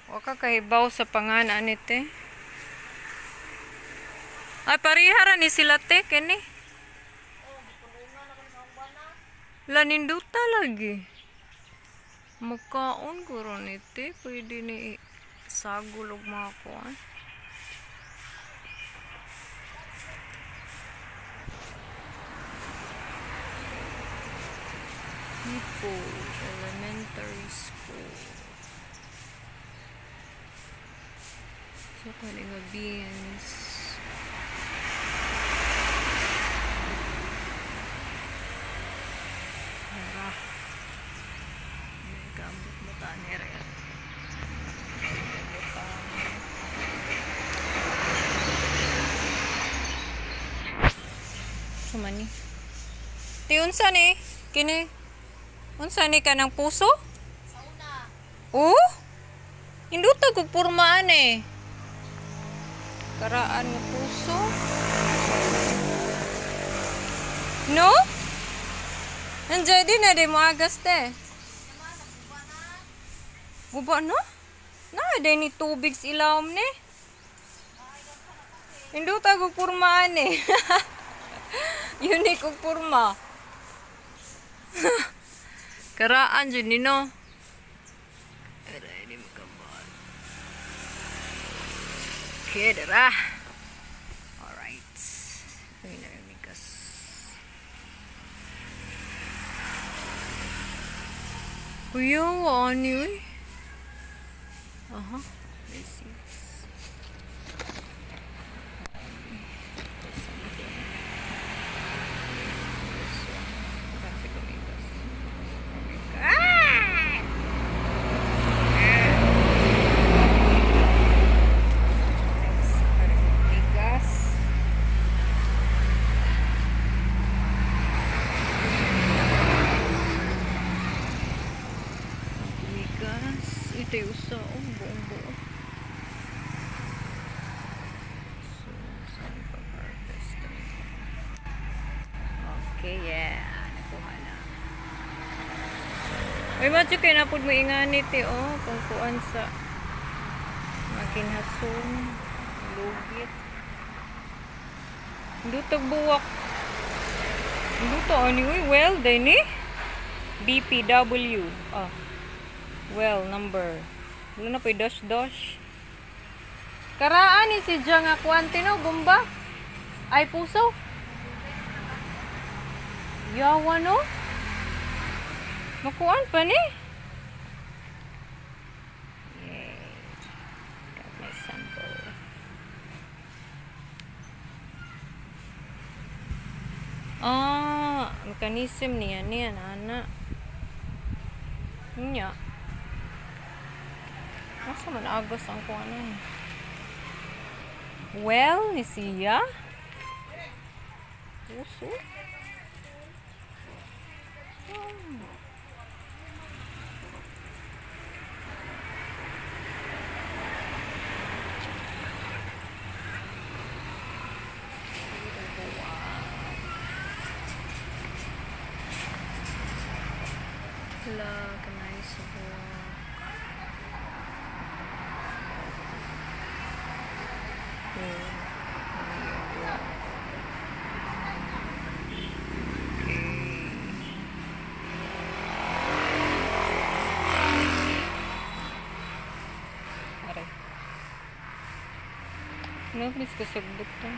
Wa ka kahibaw sa pangalan ni te. Ay, parihara ni sila te, kini. Laninduta lagi. Mukaon guro ni te. Pwede ni sagol og mga kuan. People Elementary School. So, kani nga beans. Tara. May gambot mo ta ni Ren. Sumani. Ti unsa ni? Kini. Unsa ni ka ng puso? Sa una. Oh? Induta kog pormaan eh. Karaan nga puso. No? Nandiyan din na di mo agas te. Guba na? Na, di ni tubig sa ilawom ni. Induta kog pormaan eh. Unique og porma. Karaan dyan ni no. Aray, di makabal. Okay, dara. Alright. Ay, naramigas. Kuya, waan niyo eh. Aha. Let's see. Ito yung usa, oh, buong buo. So, saan pa-harvest? Okay, yeah. Nakuha na. Ay, macho kayo napod mo inganit eh, oh. Kung kuan sa makinhason, lugit. Dutog buwak. Duto, anyway, well, din eh. BPW. Ah. Well, number. Wala na po dash dash. Karaan ni si Diya nga kuante no, gumba. Ay, puso. Yawa no? Makuan pa ni. Yay. Got my sample. Ah, mechanism niya niya, ana. Nya. Masa man agos ang kuanan. Well, ni siya. Puso. Hala, nice walk. Okay. Aray. No, please kasagbot to.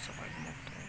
Sa motor.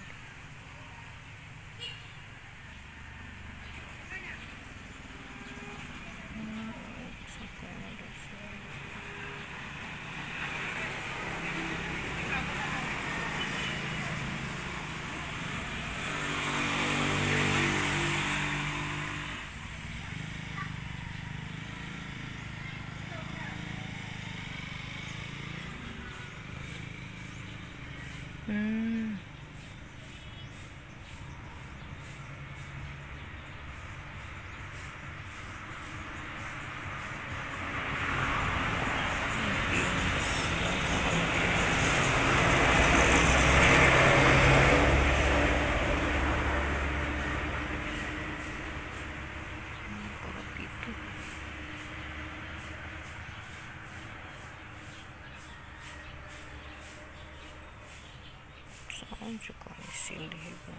Saan siya ka isilhig na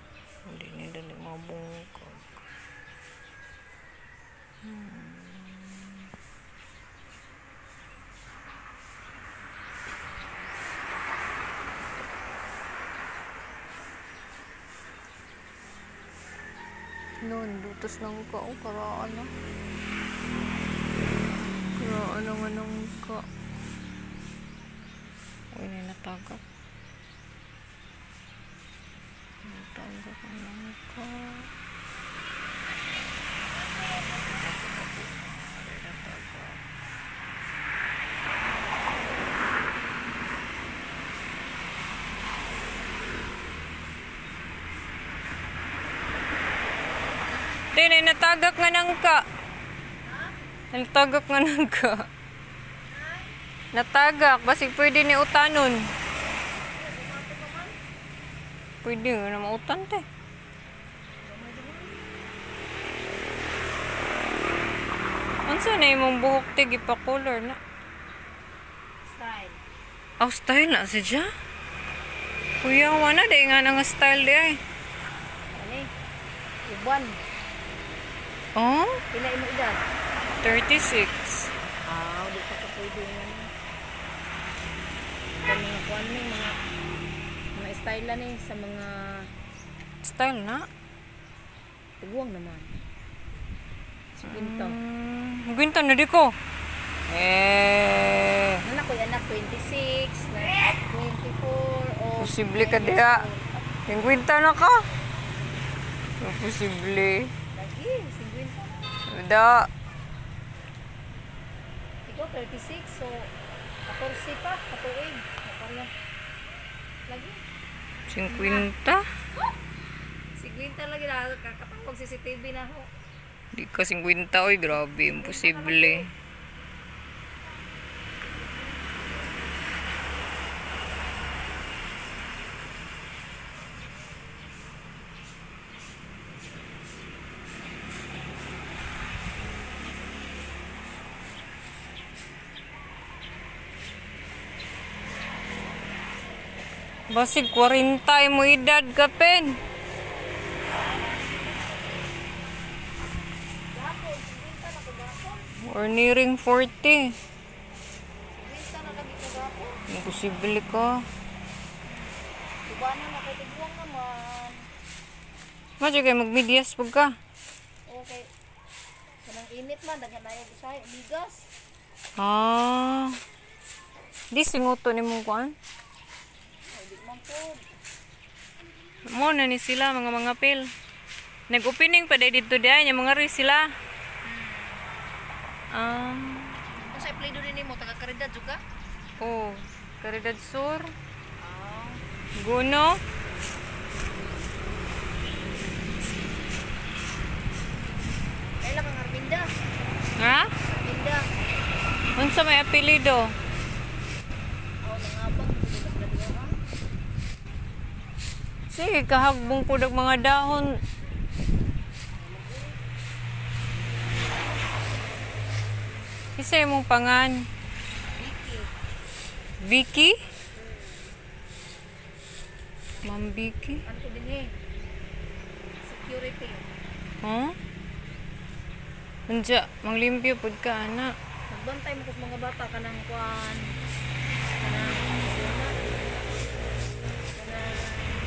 hindi nila ni mabungkag. Noon, lutos ng ka. Oh, karaan na. Karaan na nga ng ka. Uy, na natagak. Natagak ng ka. Tinay, natagak nga nang ka. Natagak nga nang ka. Natagak. Basig pwede ni utanon. Pwede nga na mautan, te. Unsa na imong buhok, te? Gipa-color na. Style. Oh, style na si Ja? Kuya, wala di nga na nga style di ay. Ano eh? Uban. Oh? Pila imo edad? 36. Ah, di pa ka pwede nga. Ang mga kuan ni, mga style na ni sa mga style na. Tuguang naman. Ginto. Ginto na di ko. Eh. Anak ko anak 26, na 24 o Posible ka diha. 50 na ka. Posible. Lagi, 50. Da. Ikaw 36, so 14 pa, katuig. Naparya. Lagi. 50? 50 lagi na kakatawag CCTV na ho. Di ka 50, oy, grabe, imposible. Basig 40 mo edad ka, Pen. Or nearing 40. Imposible ka. Madyo kayo magmidyas pag ka. Okay. Kanang init man, daghan na yung usahay, umigas. Ah. Di singuto ni mong kuan? Mo na ni sila mga pil. Nag-opening pa dito diay nya mga ri sila. Ah. Unsa play do nimo taga Caridad jud ka? Oh, Caridad Sur. Ah. Guno. Kaila kang Arminda. Ha? Arminda. Unsa may apelyido? Oh, nangabang dito. Sige, kahagbong po ng mga dahon. Isa yung mong pangan. Vicky. Vicky? Ma'am Vicky? Ano ko din eh? Security. Huh? Unja, manglimpyo pod ka, anak. Nagbantay mo ko sa mga bata kanang kuan. Kanang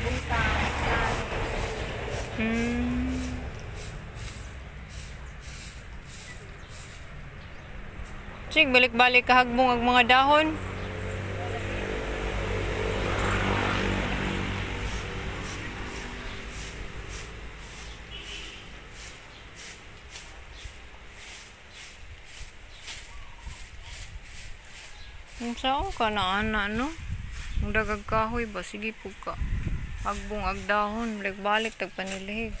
bungtang. Chig, balik-balik kahagbong ang mga dahon. Saan ka na, ana, no? Ang dagag kahoy ba sige po ka. Agbong agdahon, balik tag panilhig.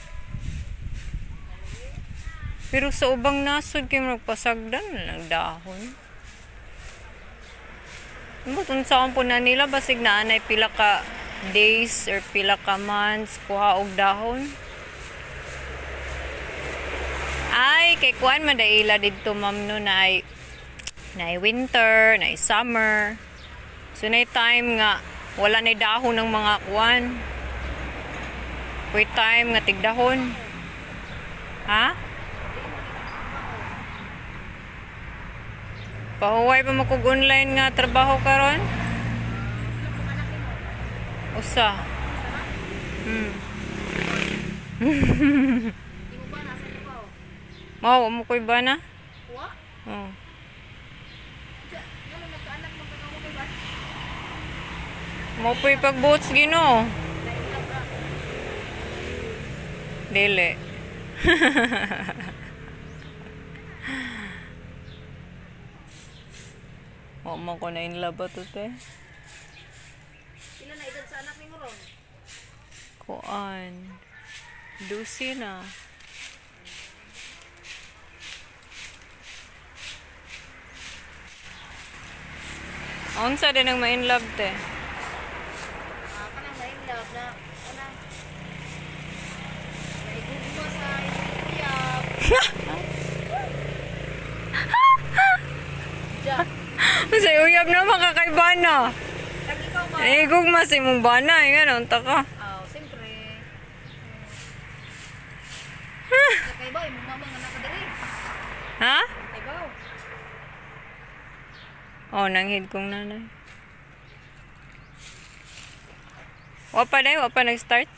Pero sa ubang nasod kay magpasagdan lang dahon. Ambot unsaon po na nila basig naa nay pila ka days or pila ka months kuha og dahon. Ay kay kuan man daila didto ma'am no na ay naay winter, naay summer. So naay time nga wala nay dahon ng mga kuan. May time nga tigdahon. Ha? Pahuway pa mo kog online nga trabaho karon? Usa. Mao mo koy bana? Wa? Oh. Mo po'y pagbuots Ginoo. Dili. Wa man ko na in love to te. Pila na edad sa anak nimo ron? Kuan. 12 na. Unsa din ang ma-in love te? Kanang ma-in love na kanang naigugma sa uyab. Ja. Sa uyab na makakaibana. Kag ikaw ba? Naigugma sa imong bana, eh, unta ka. Oh, siyempre. Kay ba imong mama nga nakadiri? Ha? Kay ba? Oh, nanghid kong nanay. Wa pa day, wa pa nag-start.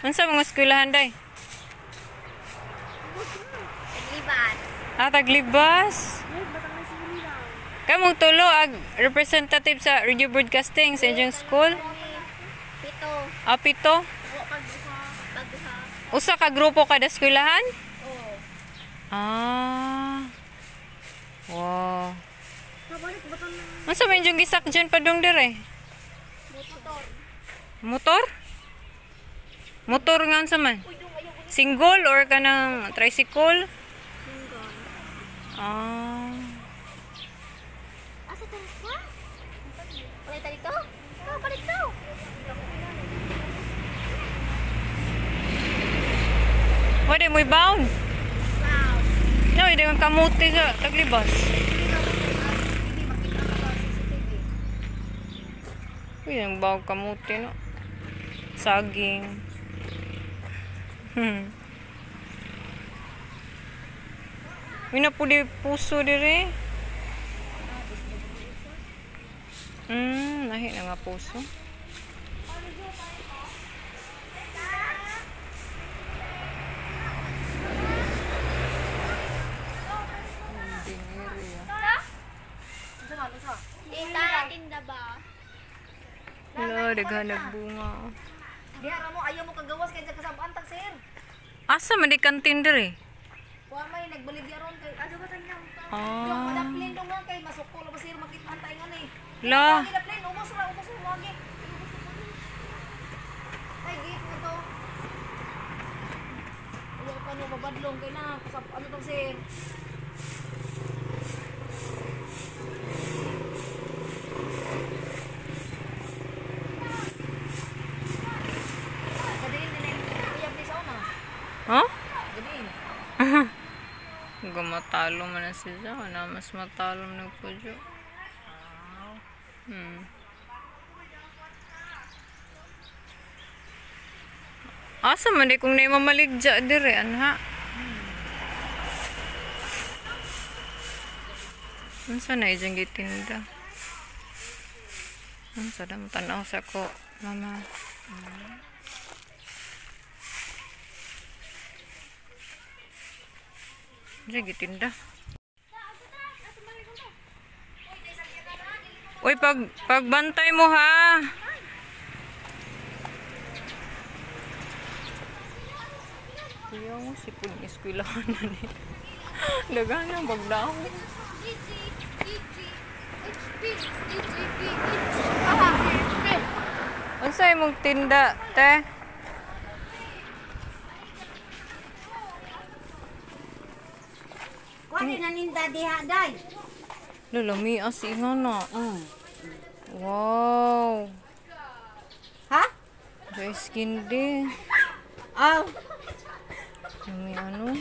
Unsa mga eskwelahan day? Taglibas. Ah, Taglibas. Kamong tulo ag representative sa radio broadcasting sa inyong school? Pito. Ah, pito? Usa ka grupo kada eskwelahan? Oo. Ah. Wow. Unsa man inyong gisakdyan padung dire? Motor. Motor? Motor nga unsa man? Single or kanang tricycle? Single. Ah. Asa tayo ka? Balik tayo dito? Oh, balik to. Wala mo'y bound. Wow. No, hindi kang kamuti sa Taglibas. Uy, ang bawang kamuti, no? Saging. Uy, napuli puso dire. Nahi na nga puso. Tita, tinda ba? Wala, daghan nagbunga. Diha ra mo, ayaw mo kagawas kay kasabaan tag sir. Asa man di kantin dire? Wa may nagbaligya ron kay ato ba tanyang. Ah. Wala plane dong nga kay masuko la ba sir makita tayo ngani. La. Wala plane, ubos ra, ubos ra lagi. Ay git mo to. Ayaw pa no babadlong kay na kasab ano tong sir. Huh? Gabiin. Gumatalo man na siya. Wala mas matalo nagpudyo. Asa man di kung na mamaligja dire anha. Unsa na ijang gitinda? Unsa da tan-aw sa ko, mama. Unsa gitinda? Uy, pagbantay mo ha. Kuya mo sipon eskwelahan na ni. Daghan ang bagdahon. G G G H P D G P H. Unsa imong tinda, te? Kuha na ninda diha, day. Lulami as inga na. Wow. Ha? Rice candy. Aw. Lami ano?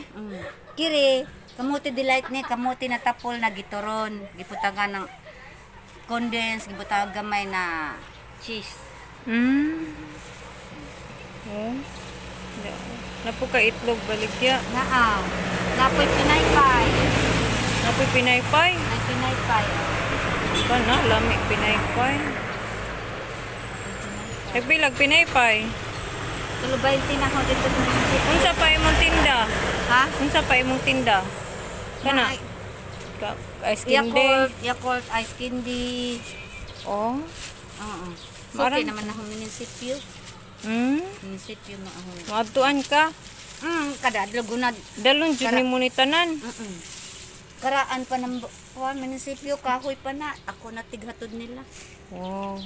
Kiri, kamuti delight ni, kamuti na tapol na gituron. Giputagan ng condense, giputagan gamay na cheese. Oh. Napo ka itlog baligya. Naa. Napoy pinaypay. Napoy pinaypay. Nay pinaypay. Kana lami pinaypay. Nagbilag pinaypay. Tulo 20 na ako dito sa munisipyo. Unsa pa imong tinda? Ha? Unsa pa imong tinda? Kana. Ka ice candy. Yakult, Yakult ice candy. Oh. Oo. Marang- Suki naman ako munisipyo. Munisipyo na ako. Maadtuan ka. Kada adlaw gunad. Dalon jud nimo ni tanan. Karaan pa ng kuan munisipyo kahoy pa na. Ako na tighatod nila. Wow.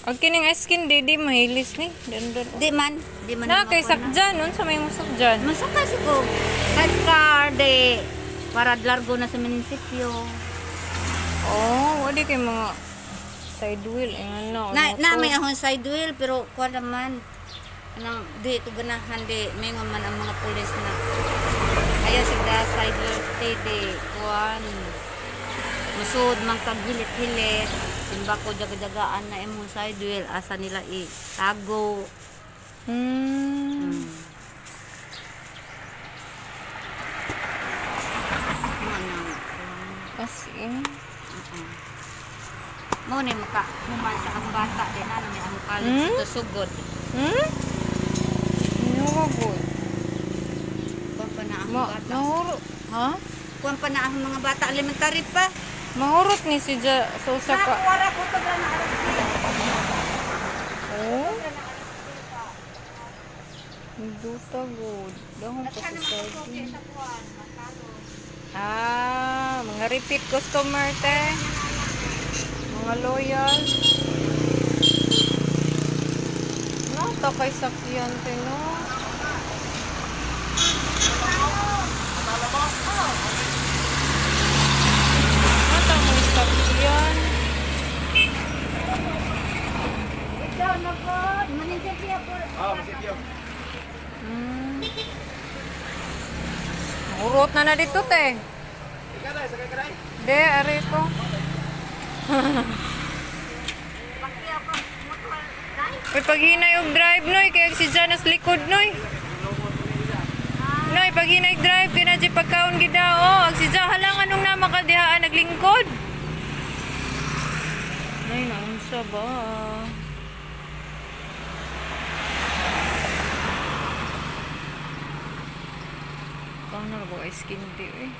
Ang kining ice candy di mahilis ni. Dandon. Di man, di man. Na kay sakjan unsa may imong sakjan? Masakay ko. Sidecar de para largo na sa munisipyo. Oh, wala kay mga side wheel ingan na. Na, na may ahon side wheel pero kuan naman anang di ko ganahan di mingon man ang mga pulis na ayaw sila side wheel te di kuan musud man kag hilit-hilit simba ko jaga-jagaan na imong side wheel asa nila i tago. As in. Mo ni maka human sa ang bata di na may ang college ito sugod. Nahurot. Kuan pa na ang bata. Nahurot. Ha? Kuan pa na ang mga bata elementary pa. Mahurot ni si Ja sa usa ka. Wala ko to na alas. Oh. Duta good. Dahon pa sa side. Ah, mga repeat customer te. Mga loyal. Nata kay sakyan te no. Nata mo sakyan. Ikaw na po, munisipyo po. Urot na na dito te. De, ari ko. Uy, paghinay og drive, noy. Kaya si Janas likod, noy. Noy, paghinay drive, kaya na di pagkaon gida, oh. Ag si Ja, halangan nung namakadihaan, naglingkod. Nay, naunsa ba? Paano na ba ice candy, eh?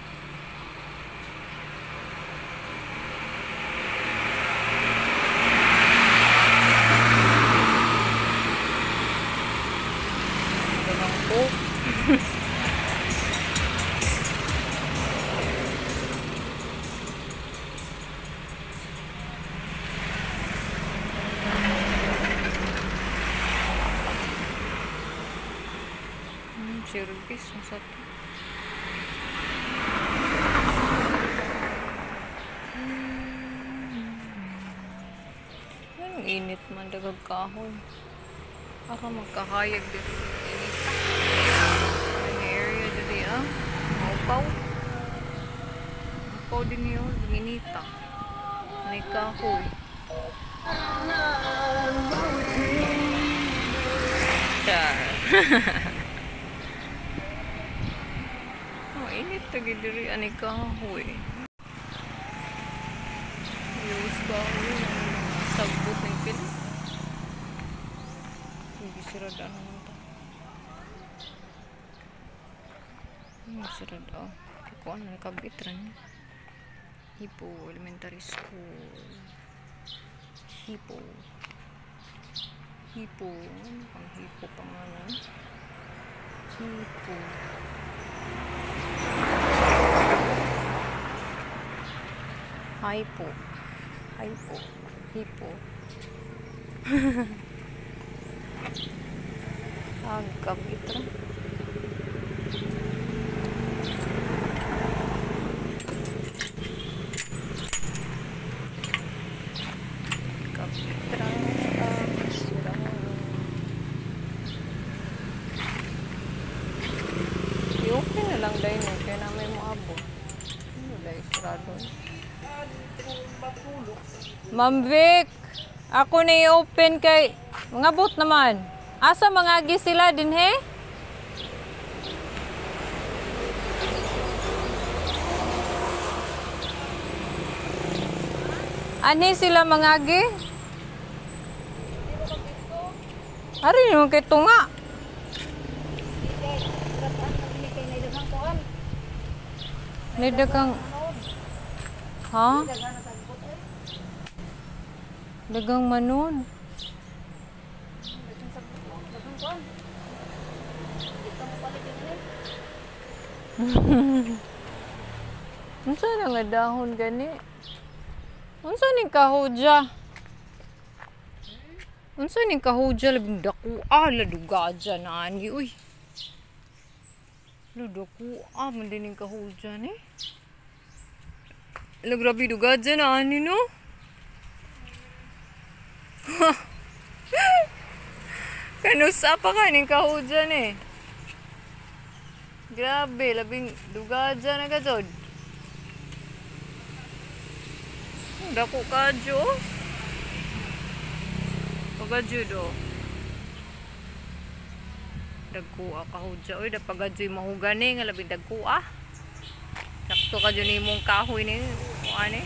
Service ang sa to. Anong init man dagag kahoy. Para magkahayag dito init. Ang area dito ah. Maupaw. Maupaw din yun. Inita. May kahoy. Char. Oh, init tagi diri ani kahoy. Use kahoy. Sagbot ng pili. Hindi sira daan naman ta. Hindi sira daan. Kikuan na nakabit rin. Hipo Elementary School. Hipo. Hipo. Ano pang hipo pangalan? Hipo. Hypo. Hypo. Hipo. Agkabitra. Kapitra ang sirang. I-open na lang dahil mo, kaya na may moabot. Ano dahil sarado? Ma'am Vic, ako na i-open kay mga bot naman. Asa mga agi sila din he? Ani sila mga agi? Ari naman kay tunga. Nidagang ha? Dagang manon. Unsa na nga dahon gani? Unsa ning kahudya? Unsa ning kahudya labing dako ah ladugadya na ani uy. Ludako ah man din ning kahudya ni. Ala grabe dugadya na ani no. Kanusa pa ka ning kahudya ni. Grabe labing dugadya na ka jud. Dako kadyo. Pagadyo do. Dagko kahudya oy, da pagadyo mahugan ni nga labing dagko ah. Sakto kadyo ni imong kahoy ni kuan ni.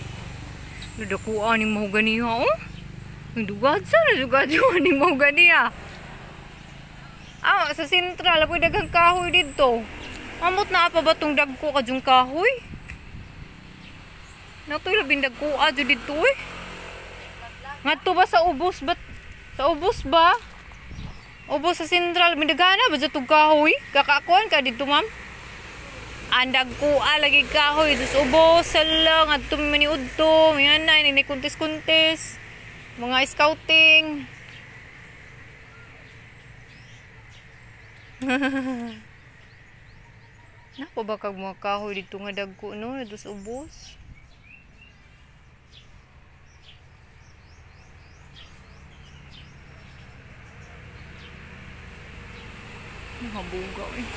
Dagko ning mahugan niya oh. Dugadyo na dugadyo ning mahugan niya. Ah, sa sentral apoy daghang kahoy didto. Amot na pa ba tong dagko kadyong kahoy? Natoy labing dagko adyo didto eh. Ngadto ba sa ubos ba? Sa ubos ba? Ubos sa sentral midagana ba jud kahoy? Kakakuan ka didto ma'am? Ang dagko lagi kahoy dus ubos sala ngadto maniudto, yan na ni kuntis-kuntis. Mga scouting. Nako ba kag mga kahoy didto nga dagko no, dus ubos. Nakabugaw eh.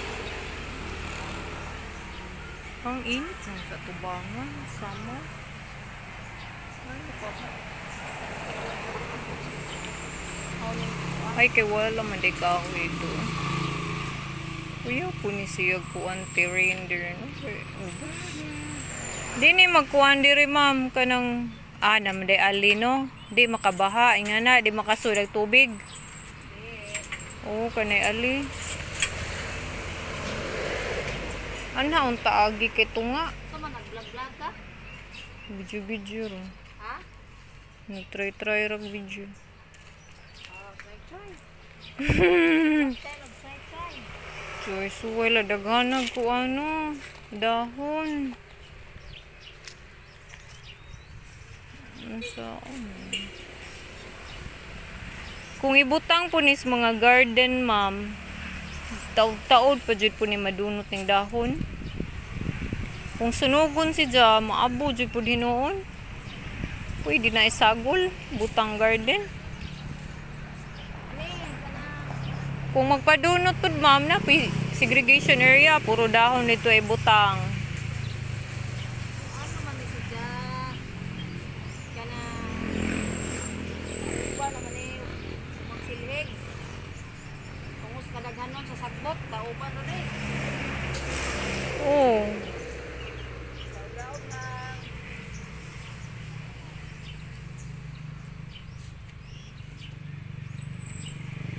Ang init lang sa tubangan, sama. Ay, kay wala man di kahoy ito. Kuya po ni siya kuan terrain dire no. Ubos. Di ni magkuan diri ma'am kanang naman di ali no. Di makabaha inga na, di makasudag tubig. Oo, kanay ali. Ana unta agi kay tunga. Sa man nag-vlog-vlog ka? Video-video ro. Ha? Nag-try-try ra video. Ah, try-try. Try-try. Joy, suway la daghanag ko ano, dahon. Unsa Kung ibutang po nis mga garden, ma'am, taod-taod pa jud po ni madunot ning dahon. Kung sunugon si ja, maabo jud po hinuon. Pwede na isagol, butang garden. Kung magpadunot pod ma'am na segregation area, puro dahon nito ay butang. Ano man ni siya? Kana uba naman ni magsilhig. Tungos kadaghanon sa sagbot, dauban ron eh. Oo. Daog lang.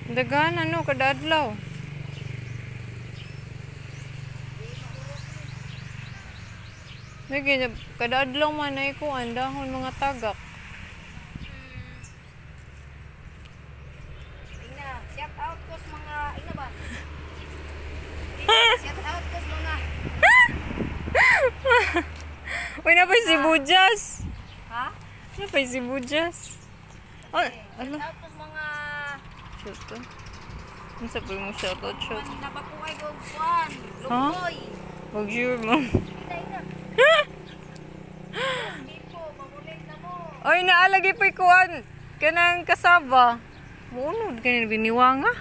Daghan ano kada adlaw. Lagi kada adlaw man ay kuan dahon mga tagak. Ina, shout out ko sa mga ina ba? Shout out ko sa mga Uy, napay si Bujas. Ha? Napay si Bujas. Oh, Shout ala. out ko sa mga Shoot. Unsa pa mo shoutout shout? Nabakuhay ko kuan. Lugoy. Wag sure mo. Tipo, mamulit na mo. Oy, naalagi po'y kuan. Kanang kasaba. Muunod kanin biniwanga.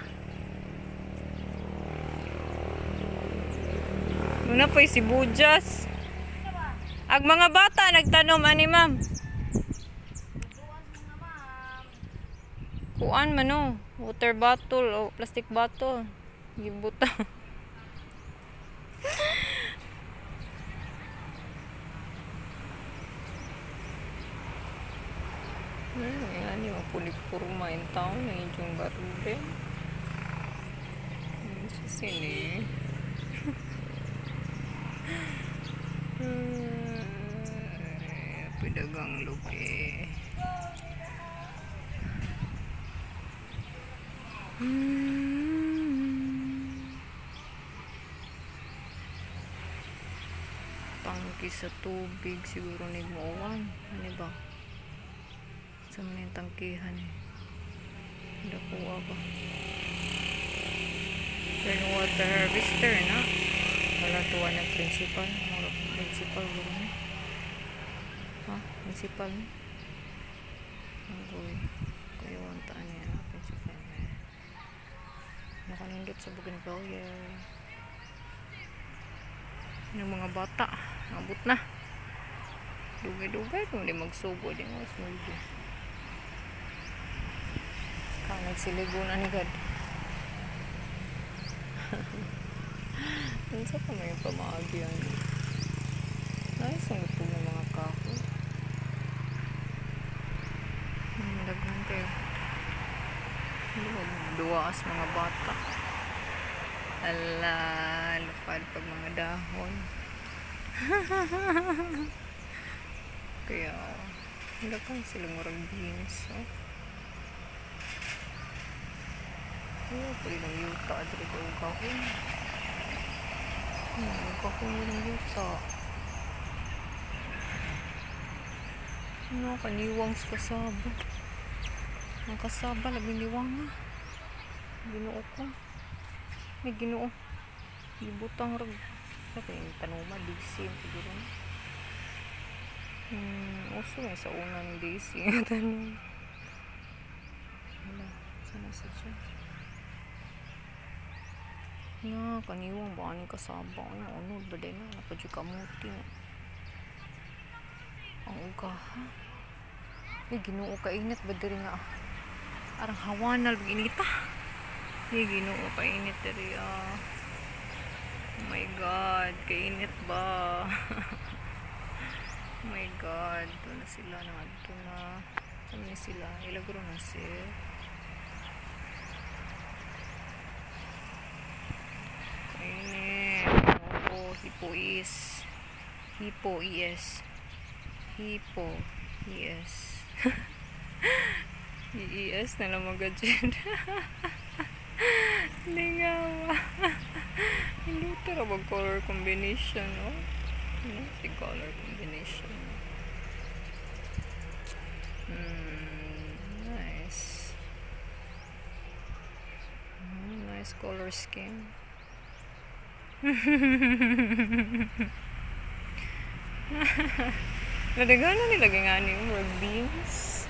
Muna po'y sibuyas. Ag mga bata nagtanom ani ma'am. Kuan man no, water bottle o plastic bottle. Gibutang. Ano yung pulipurma in town na yung garden. Ano siya sini? Pidagang lupi. Tangki sa tubig siguro ni Moan. Ano ba? Sa man yung tangkihan eh. Nakuha ba? Rainwater harvester na. Wala tuwa ng principal. Mura principal guro ni. Ha? Principal ni? Ang kayo ang taan niya. Principal ni. Nakanindot sa bougainvillea. Yung mga bata. Abot na. Dugay-dugay. Kung hindi magsubo. Di mo smugo. Kang nagsiligo na ni God. Unsa pa may pamaagi ano. Nice ang gusto ng mga kahoy. Daghan kayo. Hindi magduwaas mga bata. Ala, lupad pag mga dahon. Kaya, daghan sila murag beans. Oh. Ayaw pa rin ang yuta. Adri ko ang kahoy. Ang kahoy ng yuta. Ano, kaniwang sa kasaba. Ang kasaba, labing niwang na. Ginoo ko. May ginoo. Ibutang rag. Sa kayong tanuma, DC. Siguro na. Uso may sa unang DC. Tanong. Wala. Sana sa siya. Na, kaniwang ba? Anong kasaba? Ano, ano ba din na? Napadyo kamuti. Ang ugaha. Ay, ginoo kainit ba diri nga? Arang hawanal inita. Ay, ginoo kainit diri ah. Oh my God, kainit ba? Oh my God, doon na sila, nangadto na. Saan ni sila? Ilagro na sila. Kainit. Oo, hipo is. Hipo is. Hipo is. EES na lang mag-agenda. Lingawa. Hindi ra ba color combination, no? Ano si color combination? Nice. Nice color scheme. Nadaghan na nila nga ni murag beans.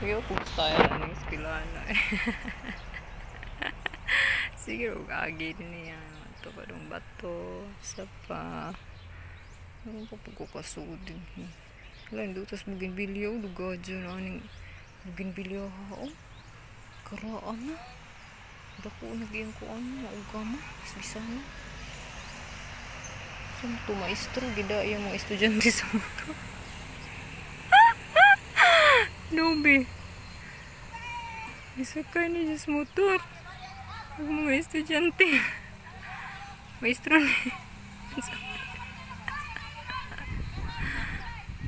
Ayaw kong style ang eskwelahan eh. Sige, agi din niya. Ito pa dong bato. Isa pa. Ano pa pagkukasudin? Wala, hindi utas bougainvillea. Duga dyan. Aning bougainvillea. Oh, karaan na. Dako, nagiyang ko ano. Mauga mo. Bisa na. Saan ito, maestro? Gida yung mga estudyante sa motor. Nubi. Isakay ni Diyos motor. Ang mga estudyante. Maestro ni.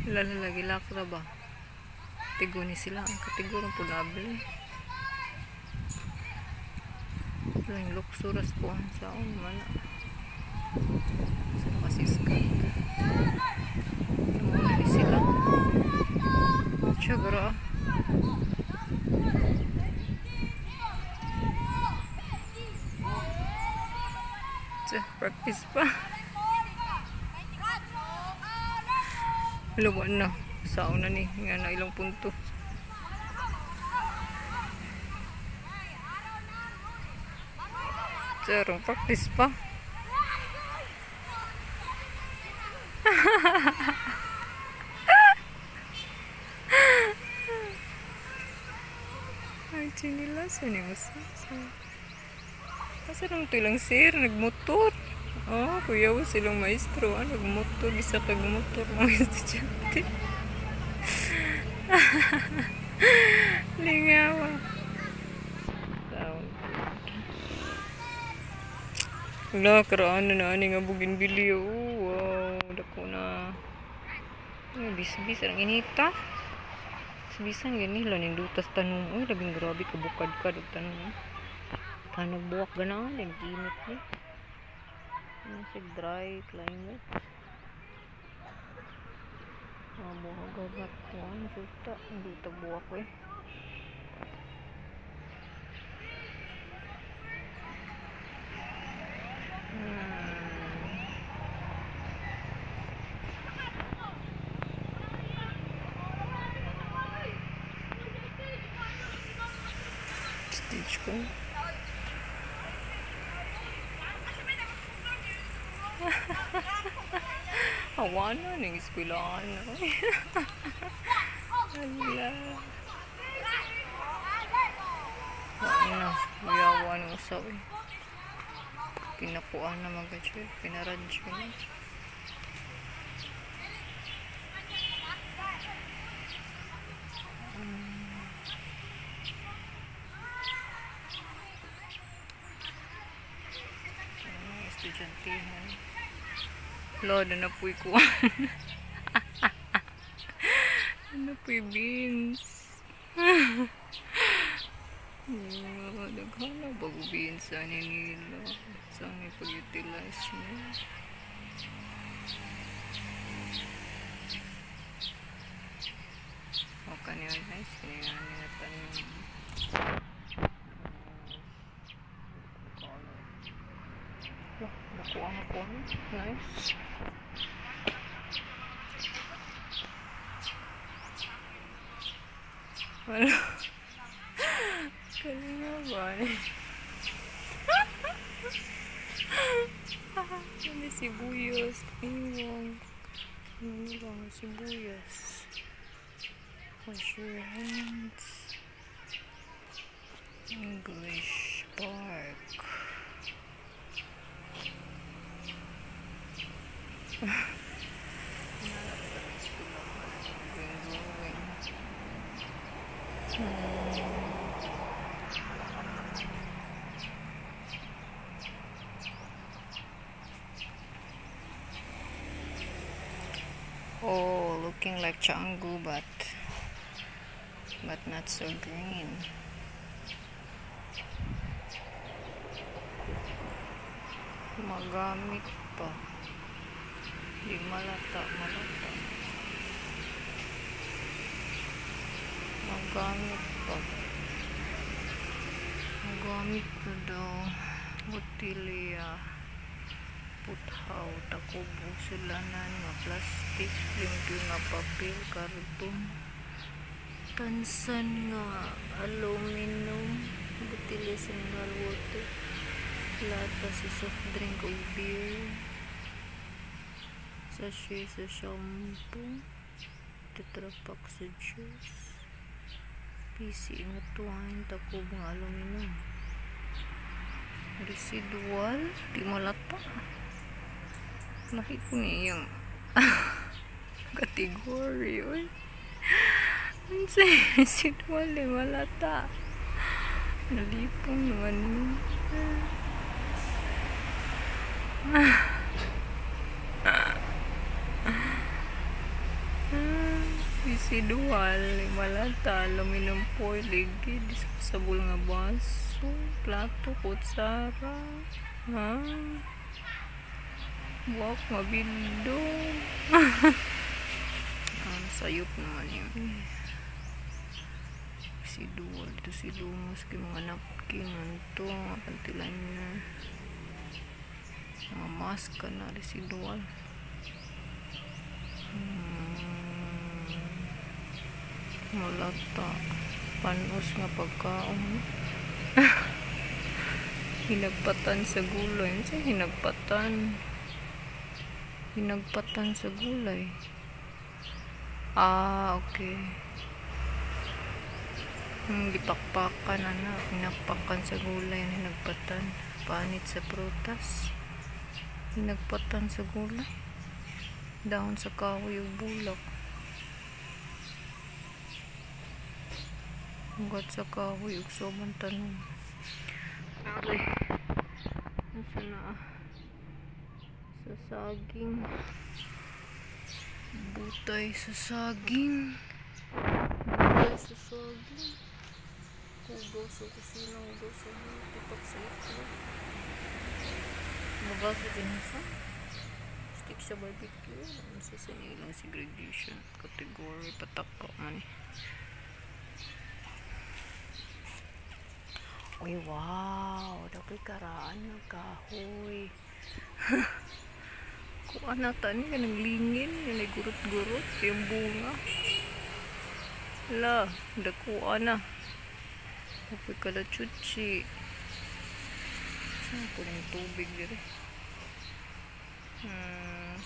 Lala, gilak na ba? Tigo ni sila. Ang katigurang pulable. Wala yung luksuras po. Saan man. Saan kasi skat? Ano ni sila? Siya, gara. Practice pa. Wala na. Sao na ni. Nga na ilang punto. Zero. Practice pa. Ay, chinilas. Ano yung usa? Asa naman ito ilang sir? Nagmotor. Oh, kuya, wa silang maestro. Ah, nagmotor. Isa kag motor mga estudyante. Lingawa. Wala, karaan na ani nga bougainvillea. Oh, wow, dako na. Ay, bisbis ang inita. Bisbisan gani la nindutas tanong. Uy, labing grabe kabukad-kad og tanong. Kanag buwak ganahan, nag-init ni. Ano siya, dry climate. Buhag-hagat ko. Ano juta? Hindi ito buwak ko eh. Stitch ko. Awa na, ning eskwelahan na. Ala. Ano, uyawa ng usaw eh. Pinakuan na mga siya, pinaradyo na. Estudyante. Lord, na po'y kuwan. Ano po'y beans? Daghan na bago beans sa nila. Saan may pag-utilize niya? O, kaniya nice. Kaniya niya tanong. Nakuha ako. Nice. Wala. Kalinga ba? Ano sibuyas? Iwang. Ano ba ang sibuyas? Wash your hands. English Park. Oh, looking like Canggu, but not so green. Magamit pa. Di malata, malata. Magamit pa. Magamit pa daw. Botilya. Puthaw, takubo, sulanan, nga plastic, limpyo nga papel, karton, tansan nga aluminum, botilya sa mineral water, lata sa soft drink o beer, sachet sa shampoo, tetra pak sa juice, PC nga twine, takubo nga aluminum, residual, di malata. Nakita ko niya yung category. Uy. Ano sa'yo? Residual, di malata. Nalipong naman yun. Residual, di malata. Aluminum foil, ligid, disposable nga baso, plato, kutsara. Ha? Buwak, mabildo. Sayop naman yun. Residual. Dito si Lumos. Kay mga napkin. Ano to? Mga panty liner. Mga mask na residual. Malata. Panos nga pagkaon. Hinagpatan sa gulay. Ano sa hinagpatan? Hinagpatan sa gulay. Ah, okay. Gipakpakan, anak. Hinagpakan sa gulay. Hinagpatan. Panit sa prutas. Hinagpatan sa gulay. Dahon sa kahoy ug bulak. Ugat sa kahoy ug sobrang tanom. Aray. Nasa na? Sa saging. Butay sa saging. Butay sa saging. Hugaw sa kusina, hugaw sa tipak sa itlog. Hugaw sa tinisa. Stick sa barbecue. Ano sa sinilang segregation category. Pataka man eh. Uy, wow! Dako'y karaan ng kahoy. Kuha na tani ka ng lingin. Yung gurot-gurot. Yung bunga. La, dakuha na. Dako'y kalachuchi. Saan po yung tubig dito?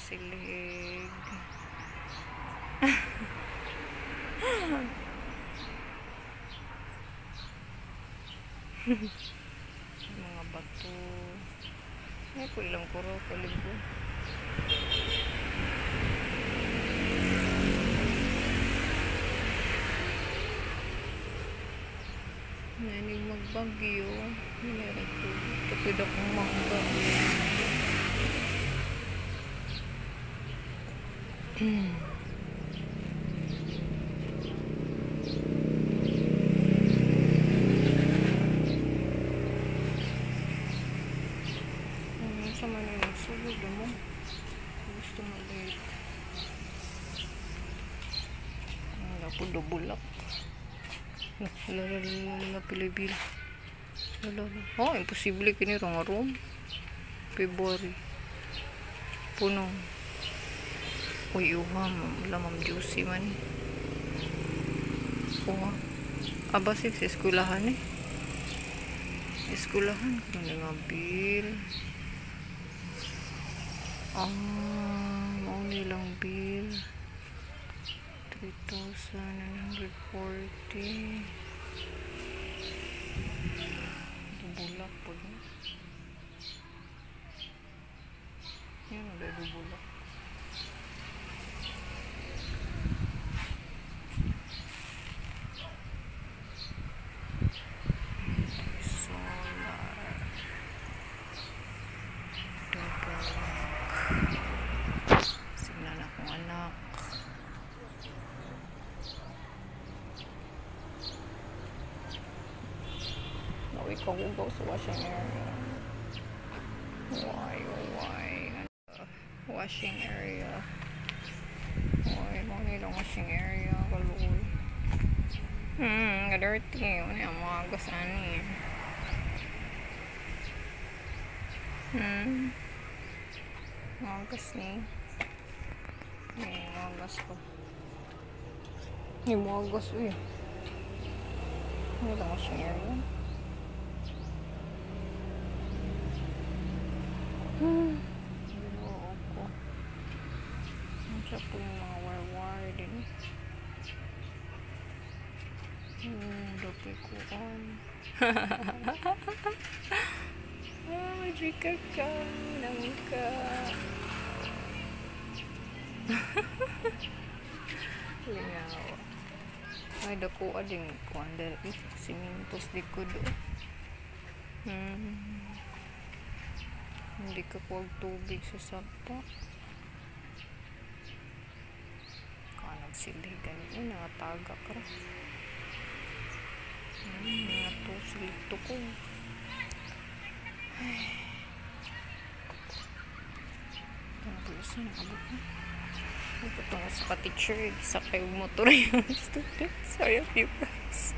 Silhig. Mga bato. Ay, kulang kuro, kalibo. Nanig magbagyo. Tapid akong mangga. Sa man yung nagsulod mo. Gusto mo ulit. Wala po, dubulak. Wala, pilibil. Wala. Oh, imposible kini rong room. February. Puno. Uy, uha, wala ma'am juicy man eh. Uha. Aba, sa eskwelahan eh. Eskwelahan. Kano nga bill. Ah, mao nilang bill. 3,940. Dubulak po niya. Yan, dubulak. Solar. Dubulak. Signan akong anak. Nawi ka hugaw sa washing area. Why, oh why? Washing area. Why, mo nilang washing area. Kaluoy. Ka-dirty. Ano yung mga gasani. Mga gas ni. Ay, mga gas ko. Ay, mga gas, uy. Ano lang washing area? Ginoo ko. Ano po yung mga wire-wire din eh. Dapat ko on. Ah, drika ka. Nang ka. Lingaw. Ay, dako ading kuan dali. Simintos di ko do. Hindi ka kuwag tubig sa sapa. Kanag silhi ganyan. Nakataga ka ra. Mga to, silito ko. Ay. Ito na nakabot na. Ito tungo sa ka-teacher. Sakay motor yung stupid. Sorry of you guys.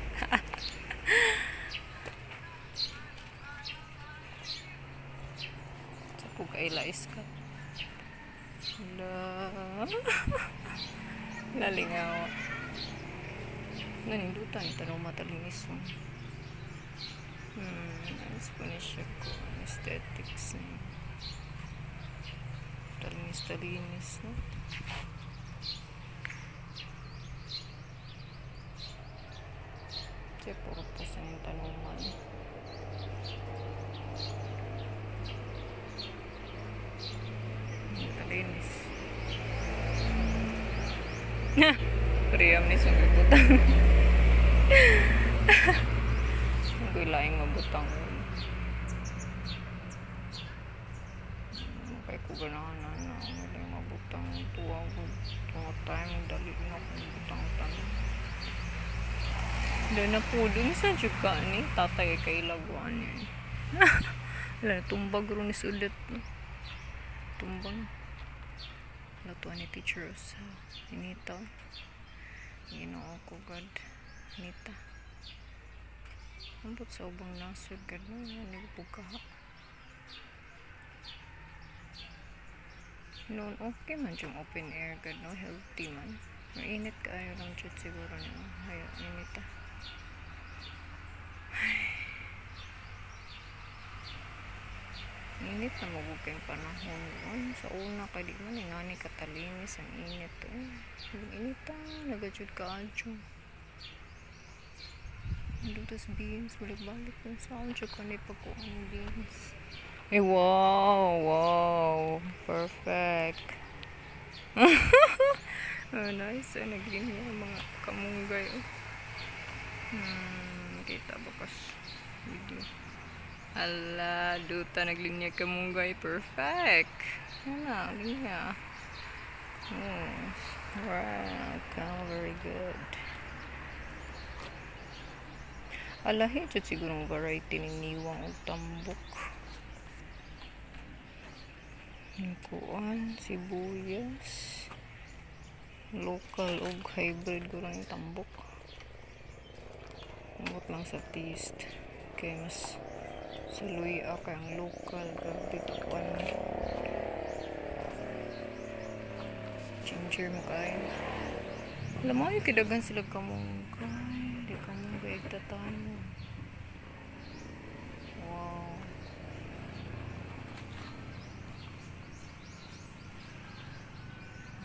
Sa po kay sila iskat. Hala. Lalingaw. Nanindutan tanong matalinis mo. Ayos po ni siya ko. Aesthetics ni. Talinis-talinis, no? Kasi puro po sa yung tanungan. Talinis. Priyam ni siyang ibutang. Ang laing mabutang. Kaya ko ganahan na na. Ang laing mabutang. Tuwa ko. Tuwa time. Dali na akong butang tanong. Doon na po. Doon sa ka ni tatay kay laguan niya. Wala, tumbag ron ni sulit. Tumbang. Lutuan ni teacher sa Nita. Ginoo ko God. Nita. Ambot sa ubang nasod God. No, nagpukaha. Noon, okay man yung open air God. No, healthy man. Mainit kaayo lang jud siguro niya. Hayo, init ah. Init na magugay panahon. Ay, sa una kay di man ingani katalinis ang init. Ay, init ah, nagajud ka adyo. Nandito beans, balik-balik kung saan jud ka ni pagkuan beans. Ay, wow, wow, perfect. Oh, nice. Ay, naglinya mga kamunggay. Oh. Kita bakas video. Ala, duta naglinya kamunggay. Perfect. Yan na, linya. Oh, right. Oh, very good. Alahi, jud siguro variety ng niwang o tambok. Kuan, sibuyas. Local o hybrid guro yung tambok. Ambot lang sa taste. Kaya mas sa luya kay ang local grabe kuan. Ginger mo kayo. Alam mo, yung kidagan sila kamunggay. Di kamunggay igtatahan mo. Wow.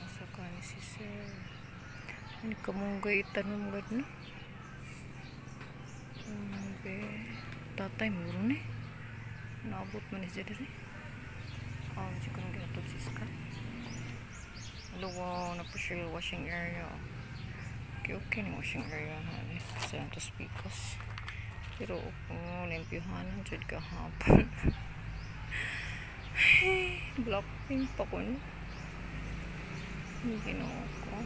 Nasa ka ni si sir. Ano kamunggay itanong gad no? Okay. Tatay mo rin eh. Naabot man siya diri. Oh, hindi ko nang ginatod si Scott. Hello, wow. Napasya yung washing area. Okay, okay na washing area. Kasi ang tos pikas. Pero, oh, limpyuhanan. Diyan kahapon. Blackpink pa ko, no? Hindi ginawa ko.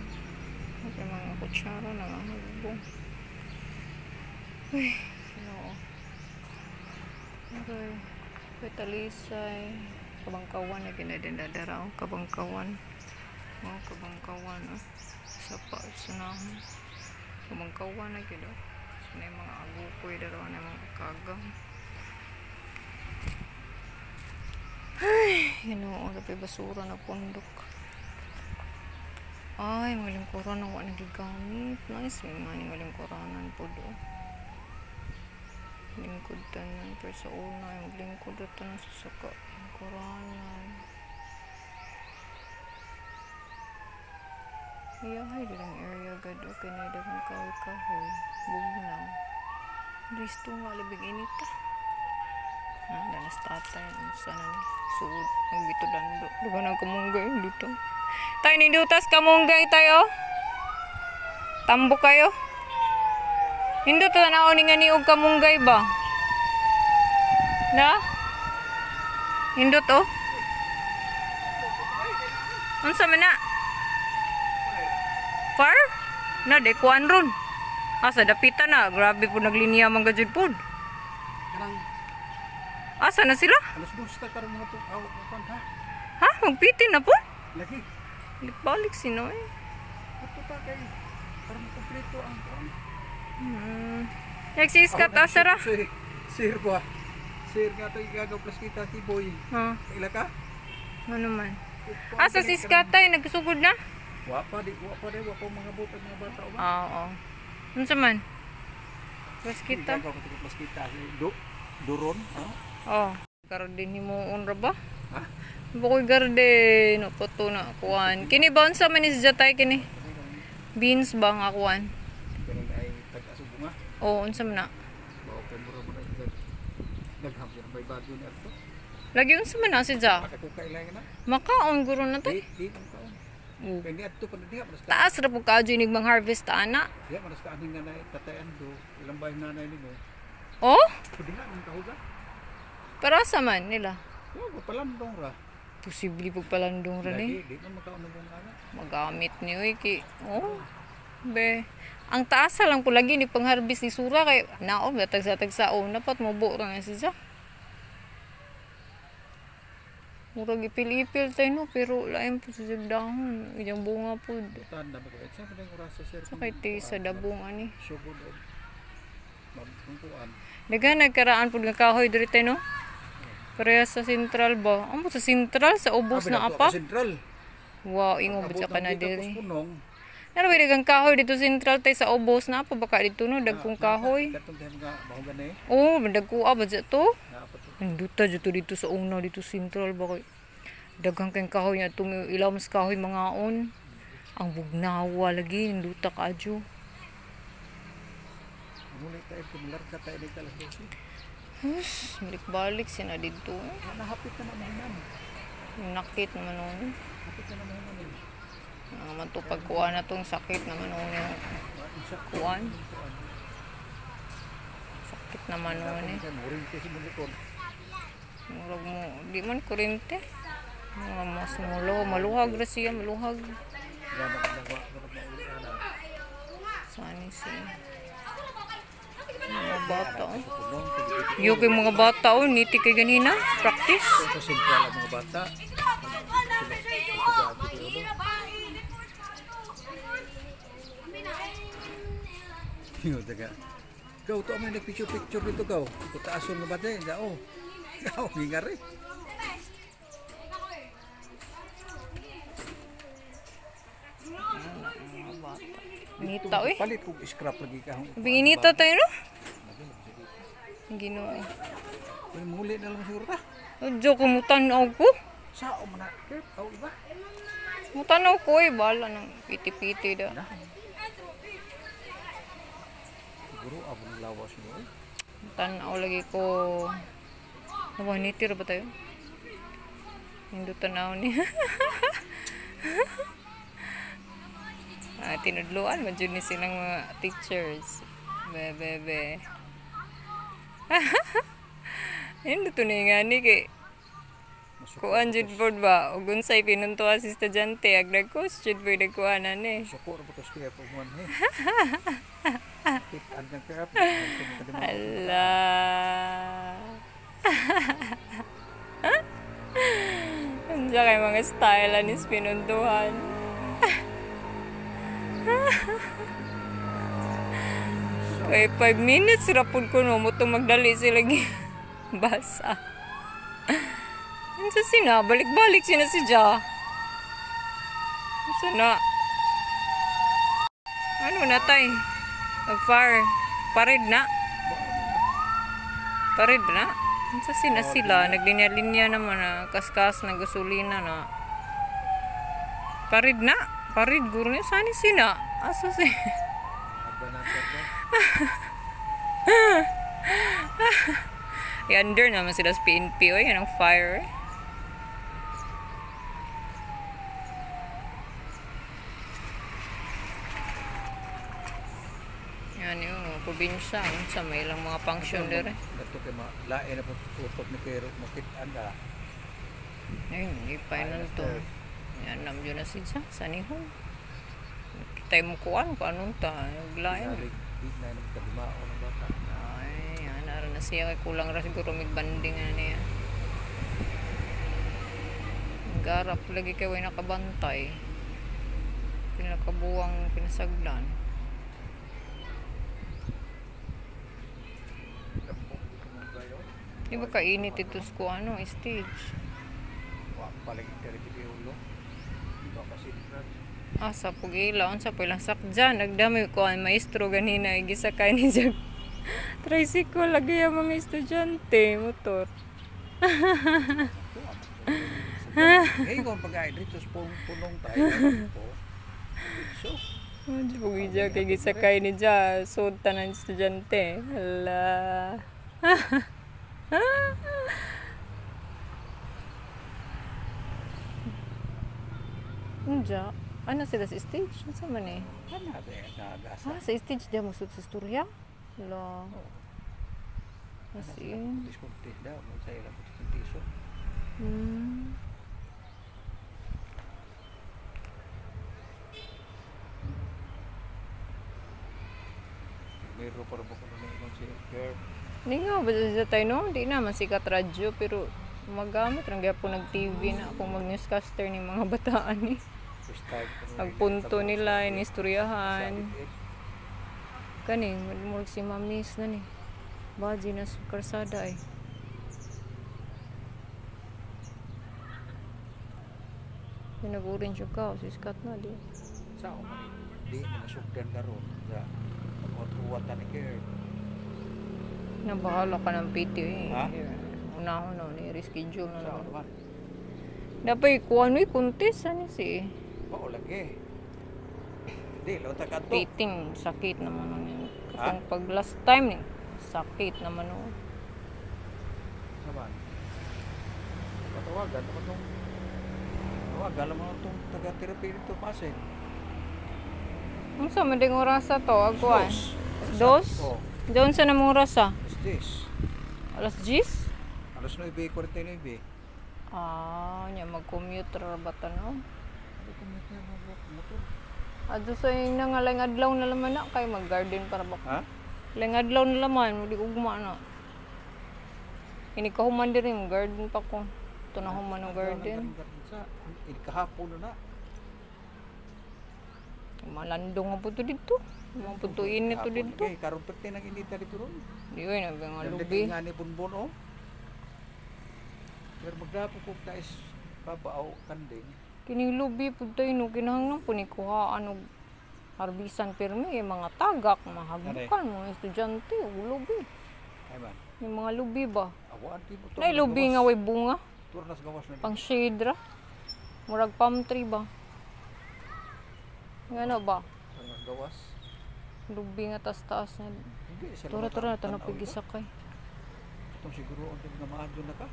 Okay, mga kutsara na nga hagbong. Uy, ginoo. Okay. Talisay. Kabangkawan na ginadindadara. Oh, kabangkawan. Oh, kabangkawan. Oh. Sa pa, sunahon. Kabangkawan na gino. So, na yung mga agukoy. Daraw na yung mga kagang. Ay, ginoo. Tapi basura na pundok. Ay, mga lingkuran na wala nagigamit. Nice. May mga lingkuranan po do. Lingkod tanan pero sa una ay maglingkod at tanan sa saka lingkuranan. Iyahay dilang area gad okay na daghang kahoy-kahoy bugnaw. Listo nga labing init ah. Danas tatay unsa na ni suod ang gitudando. Duga na kamunggay dito. Tayo nindutas kamunggay tayo. Tambok kayo. Hindot na ni nga niog kamunggay ba? Na? Hindot oh. Unsa man na? Far? Na de kuan ron. Asa dapitan na, grabe po naglinya man gajud pod. Asa na sila? Alas 2 ta karon mga tukaw kuan ha. Ha, magpitin na po? Lagi. Balik sino eh. Ato ta kay para makumpleto ang kuan. Nagsiskat asa ra. Sir ko. Sir nga to igagaw plus kita ti boy. Ha. Ila ka? Ano man. Ah, sa siskatay, nagsugod na? Wa pa di, wa pa di, wa pa mga buta mga bata ba. Oo. Unsa man? Baskita. Baskita. Duron, ha? Oh. Garden himuon ra ba? Ha? Bukoy garden, upo na kuan. Kini ba unsa man is jatay kini? Beans ba nga kuan? Kini ay tag-aso bunga. Oo, unsa man na? Bao kay mura man ay nagham siya bay bago ni adto. Lagi unsa man na si ja? Pagkakailangan na. Makaon guro na tay. Di di kaon. Oh. Kay ni adto pa diha man Taas ra pud kaadyo inig mang harvest ana. Diha man sa aning nanay tatayan do ilang bahay nanay nimo. Oh? Diha man kahuga. Para sa man nila. Oh, palandong ra. Posible pag palandong ra ni. Lagi di man makaon ng bunga na. Magamit ni oy kay. Oh. Be. Ang taas lang po lagi ni pangharvest ni sura kay naom tagsa-tagsa oh napat mubo ra na siya. Murag ipil-ipil tayo no pero lain po sa dahon iyang bunga pud. Tan na ba sa pa oras sa sir. Sa kay sa dabong ani. Sugod og magtungkuan. Daghan nagkaraan pud nga kahoy diri tayo no. Pareha sa sentral ba? Amo sa sentral sa ubos na apa? Sentral. Wow, ingon ba ka na diri? Punong. Naro ba daghang kahoy dito sentral tay sa ubos na apa baka dito no dagkong kahoy. Katong time nga bahugan eh. Oh, dagko ba to? Naa pa to. Nduta dito dito sa una dito sentral ba kay daghang kay kahoy na tumi ilawom sa kahoy mangaon. Ang bugnawa lagi nduta kaadyo. Muli tayo kumular ka tayo dito alas 12. Hus, balik-balik sina dito. Nahapit na naman nan. Nakit naman nun. Hapit na naman nan. Nga man to pagkuha na tong sakit naman nun yung kuan. Sakit naman nun eh. Murag mo, di man kurente. Murag mo sumulo, maluhag ra siya, maluhag. Saan siya? Mga bata oh. Yo kay mga bata oh, niti kay ganina, practice. Sa sentral ang mga bata. Yo taga. Kau to may nagpicture-picture dito kau. Kutaason nga bata eh, oh. Kau ngingari. Mga bata. Nita oy. Palit kog scrap lagi ka. Binginita tayo no? Ginoo. Uy, muli na lang siguro ta. Joke mo tan-aw ko. Sao man na? Aw iba. Mutanaw ko eh, bala ng piti-piti da. Siguro abo ng lawas mo eh. Tanaw lagi ko. Nawaniti ra ba tayo? Hindi tanaw niya. Ah, tinudluan man jud ni silang mga teachers. Be be be. Hindi to ni nga ni kay kuan jud pod ba ug unsay pinuntuan si estudyante ag nag-coach jud pod nagkuanan eh. Suko ra ba kaya pag man eh. Ala. Andiyan kay mga style anis pinuntuhan. Kay 5 minutes ra pud ko no mo magdali sila gi basa. Unsa sina balik-balik sina si Ja. Unsa na? Ano na tay? Nag-fire. Parid na. Parid na. Unsa sina sila? Naglinya-linya naman na. Kaskas na gasolina na. Parid na. Parid guro niya. Saan sina? Asa si? I-under naman sila sa PNP. Oy, yan ang fire. Yan yung probinsya. Sa may ilang mga function dere. Dato kay lain na utok ni Pero makitaan ka. Ayun, hindi final to. Yan, namdiyo na siya. Sanihon. Kita mo kuan, kung anong ta. Naglain. Ay, yan. Naroon na siya. Kay kulang ra siguro migbanding na niya. Garap lagi kay way nakabantay. Pinakabuwang pinasagdan. Di ba kainit ito sa ano, stage? Paling diri ulo. Ah, sa pugila, unsa po ilang sakdyan. Nagdami ko ang maestro ganina, gisakay ni Jack. Tricycle, lagi ang mga estudyante, motor. Hey, kung pag dito sa punong tayo. So, Pugija kay gisakay ni Ja, sud tanan estudyante. Hala. Unja, ano sila sa stage? Unsa man eh? Ano nagasa? Ah, sa stage diya mo sa istorya? Hala. Kasi, Kuntis daw, sa ilang kuntis. Meron para ba kuno na si Kerb? Hindi nga ba sa tayo no? Di naman sikat radyo pero magamit lang gyapon nag TV na akong mag newscaster ni mga bataan ni. First time kuno. Agpunto nila inistoryahan. Kani murag si Mamis na ni. Baji na sa karsada ay. Nag-orange ka, si Scott na di. Sa ako man di na nasugdan karon sa pag-uwatan ni Kerb. Nabahala ka ng PT eh. Ha? Unahon na ni reschedule na Sa lang. naman. Dapat kuan wi kuntis ano si Mao lagi. Di law ta kadto. Piting sakit naman nun yun. Ha? Katong pag last time ni sakit naman nun. Saban. Patawagan naman tong tawagan naman tong taga-therapy dito Pasig. Unsa man ding orasa to agwan? Dos. Dos? Oh, Doon sa namang orasa? alas 10. Alas 10? Alas 9:49. Ah, nya mag-commute ra ba ta no? Ano motor? Adto sa ina nga laing adlaw na laman na kay mag-garden para ba? Ha? Laing adlaw na laman, di ugma na. Ini kahuman diri mo garden pa ko. Ito na human ang garden. Sa kahapon na na. Malandong nga po to dito. Mga po to init to dito. Okay, karon perte nang inita dito ron. Di oy na nga lubi. Nga ni bunbon oh. Pero magdapo ko dais babaaw kanding. Kining lubi pud tayo no kinahanglan po ni kuhaan og harbisan pirmi eh, mga tagak, mahagukan mga estudyante og lubi. Ay man. Yung mga lubi ba? Awaan di mo to. Nay lubi nga way bunga, Tur nas gawas na. pang shade ra. Murag palm tree ba? Ngano ba? Tur nas gawas. Lubi nga taas-taas na. Hindi sila Tura tura matanaw na ba? pigisakay. Itong siguro ang nga maadyo na ka.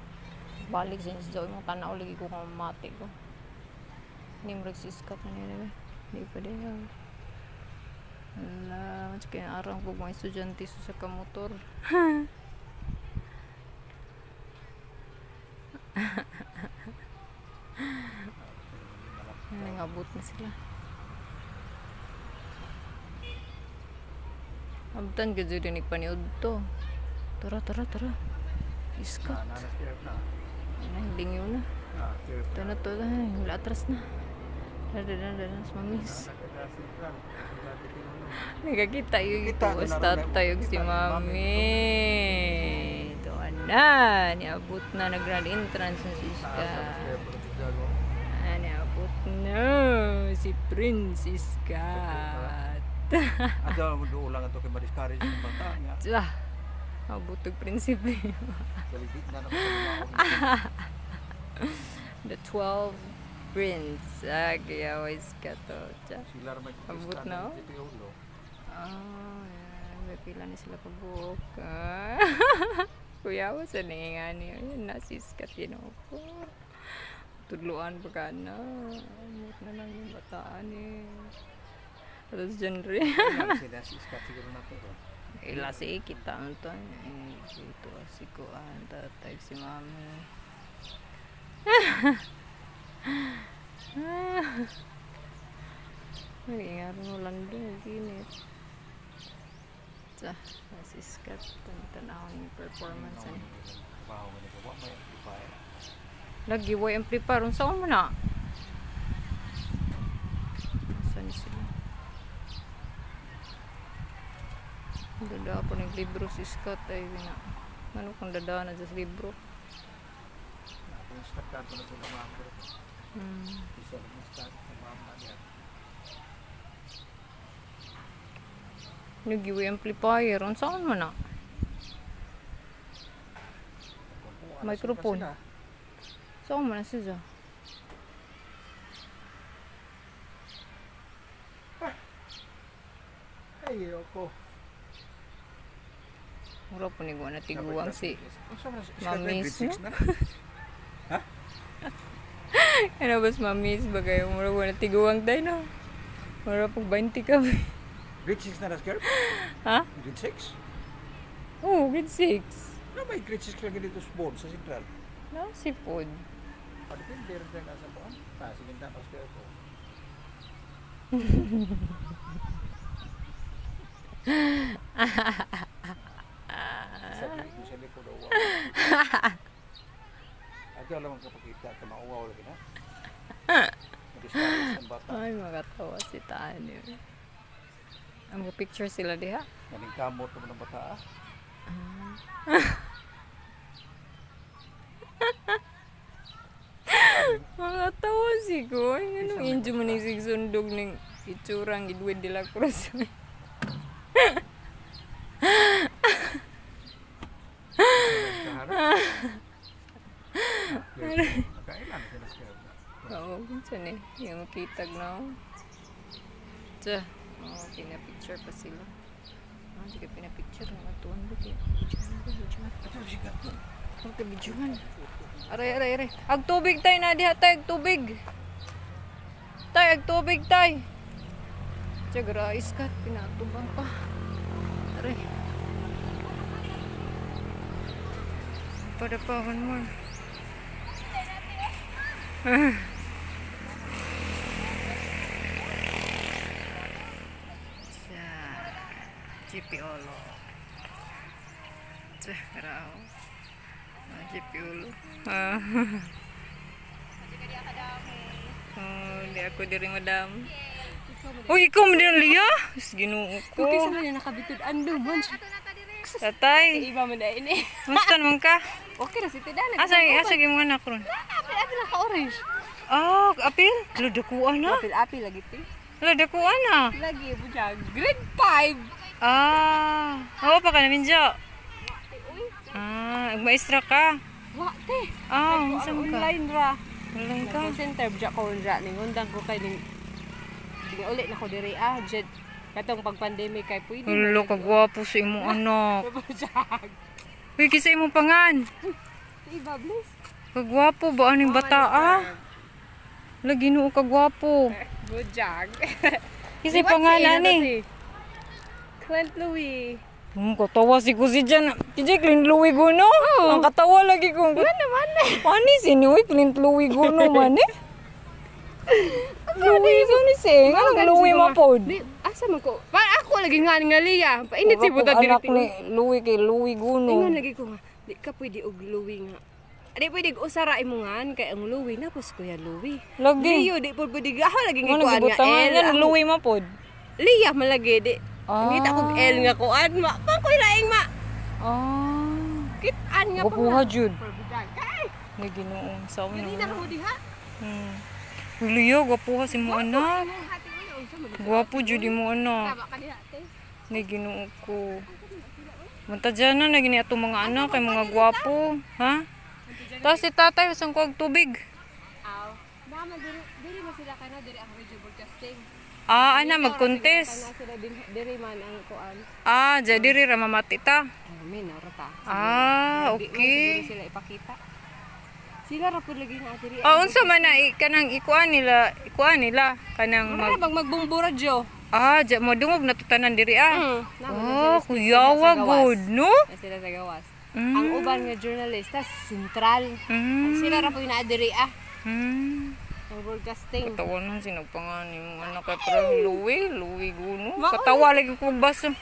Balik sa inyo mga tanaw lagi ko kung mati ko. Hindi mo nagsiskat na nila. Hindi pa din yun. Ala, mas kaya arang po mga estudyante sa kamotor. Nangabot na sila. Abtan ka dyan ni paniod to. Tara, tara, tara. Iskat. Na na. Ay, lingyo na. Ito na to. Ay, wala atras na. Dada, dada, dada, mamis. Nakakita yung ito. Tatay yung si mami. Ito na. Niabot na. Nag-grand entrance na si Iska. Niabot na. Si Prince Iska. Ada mo lang ato kay ma-discourage ng bata nga. Tsa. Abot og prinsipe. Galigit na naman sa The 12 Prince. Ah, kaya wise ka to. Tsa. Sila ra may Abot na, oh. Ah, yan. May pila na sila kabuok. Ah. Kuya, sa nangingani. Ayan na, siskat yun ako. Tudluan pa ka na. Amot na lang yung bataan eh. Tapos dyan rin. Sila si Scott siguro na to. Ila si kita ang to. Eh, ito si Kuan, tatay si mami. Ay, ingat mo lang doon, ginit. Sa, si Scott, tanaw ni performance. Ano. Lagi, way amplifier. Unsa mo na? Saan sila? Dada ako ng libro si Scott ay wina. Ano kung dada na sa libro? Instructor ko na sila ma'am. Isa lang instructor ma'am na niya. Nagiwi amplifier. Unsaon man na? Microphone. Saan man na siya? Ay, ako. Mura po ni na tiguang si Mamis, no? Ha? Ano bas mamis bagay mura po na tiguang tayo no? Mura po 20 ka. Grade 6 na na, Ha? Grade 6? Oo, oh, grade 6. No, may grade 6 lang dito sa board, sa Central. No, si pod. Padipin, meron din sa buwan. Ah, sige na, pas kayo ko. Sabi ko sa likod, uwaw. Ato alam ang kapakita, ito mauwaw lagi na. Nag-discourage ng bata. Ay, makatawa si Tani. Ang mga picture sila diha. Naning kamot naman ng bata, ah. Makatawa si ko. Ay, anong injo man yung sigsundog ng itsurang Edwin de la Cruz. Nakailan sila sa. Oo, kinsa ni? Yung makitag na. Tsa. Oh, pinapicture pa sila. Ah, di ka pinapicture. Mga tuwan ba kayo? Videohan ba? Videohan. Ito, sigat to. Huwag ka videohan. Aray, aray, aray. Ag tubig tay na diha tay, ag tubig. Tay, ag tubig tay. Tsa, garais ka. Pinatubang pa. Aray. Pada pa, one more. Tsa, GP Olo. Tsa, rao. GP Olo. Oh, di ako diri, madam. Uy, ikaw man din Lia. Ginoo ko. Okay, sa man nakabitod ando man. Tatay, Iba man na ini. musta naman ka? Okay ra si Tidana. Asa asa gyud mo anak ron? Apil apil ka orange. Ah, apil? Lo dakuan na. Apil apil lagi ti. Lo dakuan na. Lagi po siya. Grade 5. Ah, oo pa ka namin dyan. Ah, maestra ka. Wa te. Ah, unsa man ka? Online ra. Online ka. Call center bja ko ra ning undang ko kay ning ding uli na ko diri ah jet katong pag pandemic kay pwede. Hulo, kagwapo sa imong anak. Bujag. Uy, kisa imong pangan. Iba bless. Kagwapo ba aning bata ah? Lagi noo kagwapo. Bujag. Kisa pangan ani. Clint Louis. Katawa si Kusi dyan. Kija, Clint Louis Guno. Ang katawa lagi ko. Ano naman eh. Pani si Uy, Clint Louis Guno man eh. Louis, so ni sing. Anong Louis mo pod? Di, asa man ko? Pa ako lagi nga nga Lia. Painit si buta diri. Anak ni Louis kay Louis Guno. Ingon lagi ko nga, di ka pwede og Louis nga. Di pwede og usara imo ngan kay ang Louis na pos kuya Louis. Lagi. Leo di pud pwede ako lagi Ano nga kuan nga gibutangan L. nga Louis mo pod? Lia malagi di. Ah. Ngita kog L nga kuan ma. Pang koy laing ma. Ah. Kit-an nga pa. Gwapuha jud. Kay. Ni Ginoo sa Dili na ko diha. Uy, Leo, gwapuha si mo anak. Gwapo jud mo anak. Tama ka diha te. Ni Ginoo ko. Mantadyan na na gini ato mga anak kay mga gwapo, ha? Tapos si tatay usang kuwag tubig. Aw. Naman diri diri man sila kana diri ang radio broadcasting. Ah, ana mag-contest. Kana sila din diri man ang kuan. Ah, dya diri ra mamati ta. Amin na ra ta. Ah, Di man okay. siguro sila ipakita. Sila ra pud lagi na diri. Ah, unsa man na kanang ikuan nila, kanang Mura mag bang magbumbo radyo. Ah, dya mo dungog natutanan diri ah. Mm. Oh, kuyawa good, no? Na sila sa gawas. Mm. Ang uban nga journalist tas sentral. Sila ra pud naa diri ah. Ang broadcasting. Katawa nang sinagpangan ni mga anak kay pero Louis, Louis Guno. Katawa lagi ko magbasa.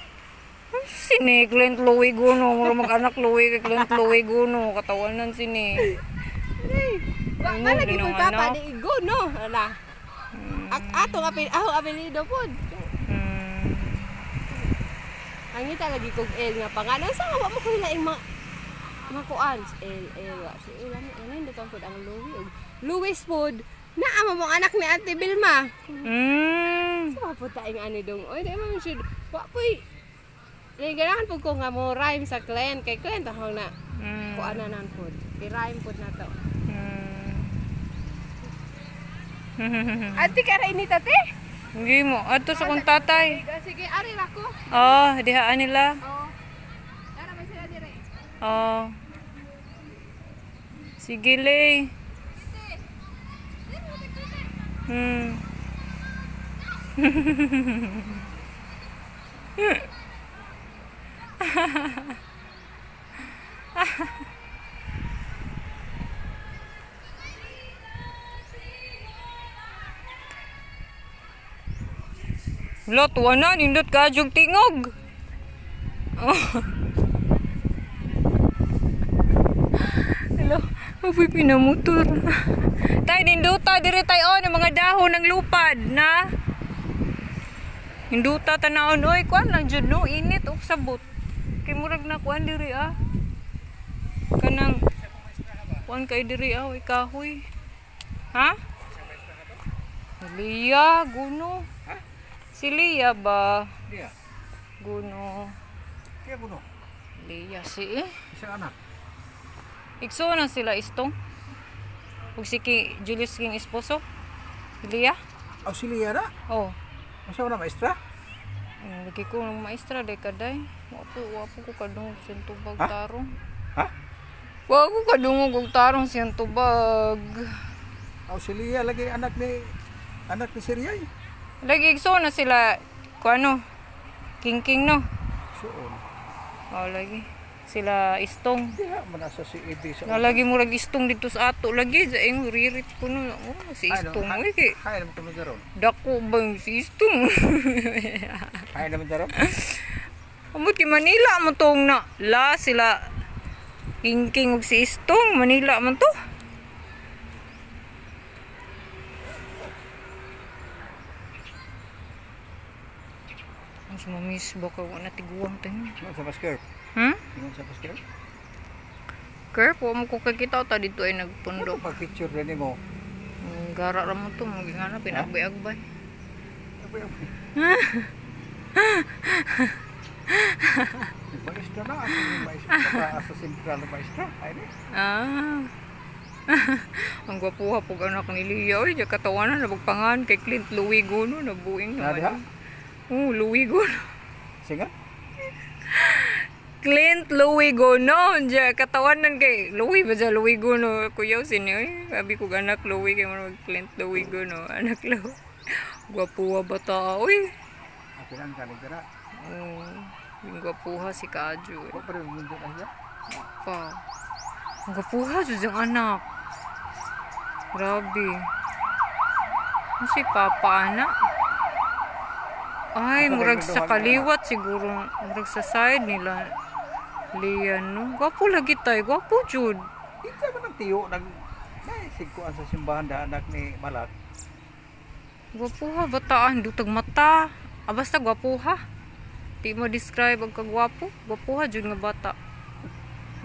Sini Clint Louis Guno, mura mag-anak Louis kay Clint Louis Guno. Katawanan sini. Wa Ano, man lagi pud ginong papa anak. di Guno. Ana. Ak atong apel ako apelyido pud. Ang ngita lagi kog L nga pangalan sa wa mo ko laing mga Makuan L L wa si L ano ano hindi pud ang Louis og Louis pod naa mo mong anak ni Ate Vilma. Sa po taing ani dong. Oy di man should wa poy. Ganahan pud ko nga mo rhyme sa Clint kay Clint ako na. Kuan na nan pod. I-rhyme pod na to. Ate ka ra ini tate? Hindi mo adto sa kong tatay. Sige, ari ra ko. Oh, dihaan nila. Oh. Ara man sila dire. Oh. Sige, Lay. Wala, tuwa na. Nindot ka, jug tingog. Oh. Hello, apoy pinamotor. Tay, ninduta, dire tayo ng mga dahon ng lupad na. Ninduta, tanawon. Oy, kuan lang jud no, init og sabot. Kay murag na kuan diri ah. Kanang kuan kay diri ah, oy kahoy. Ha? Lia, guno. Si Lia ba? Lia. Guno. Kaya guno. Lia si eh. Isang anak. Igso na sila istong. Ug si Julius King esposo. Lia? Aw si Lia na? Oh. Unsa na maestra? Lagi ko ng maestra day kaday. Wa po ko kadungog siyang tubag tarong. Ha? Wa ko kadungog og tarong siyang tubag. Aw si Lia lagi anak ni Siriay. Lagi igso na sila kuano. King King no. Suon. Oh lagi sila istong. Diha man asa si Ebi sa. Lagi murag istong dito sa ato lagi sa ing ririt ko no. Oh, si istong oy kay. Hay naman kami daron. Dako ba yung si istong? Hay naman daron. Amot kay Manila mo tong na la sila King King ug si istong Manila man to. Ang sumamis baka wala tiguang tayo. Ingon sa masker. Ingon sa masker. Kerp, wa mo ko kakita ta dito ay nagpundo. Pag picture rin mo. Gara ra mo to, magingana pinagbay-agbay. Maestra na, maestra sa sentral na maestra. Ay ni. Ah. Ang gwapuha pug anak ni Lia, oy, katawanan na pagpangan kay Clint Louis Guno na buing naman. Oh, Louis Guno. Singa? Clint Louis Guno. Diya, katawanan kay Louis ba siya? Louis Guno. Kuyaw sini. Oy, sabi ko anak Louis kay mga Clint Louis Guno. Anak Louis. Gwapuha bata. Uy. Apilan ka rin dara. Oh, yung gwapuha si Kaju. Wa pa rin mundo na siya. Pa. Ang gwapuha jud ang anak. Grabe. Ano si Papa anak? Ay, murag sa kaliwat siguro. Murag sa side nila. Lian, no? Gwapo lagi tayo. Gwapo, jud. Kinsa man ang tiyo nag naisig ko sa simbahan da anak ni Malak. Gwapo ha, bataan. Dutag mata. Ah, basta gwapo ha. Di mo describe ang kagwapo. Gwapo ha, jud nga bata.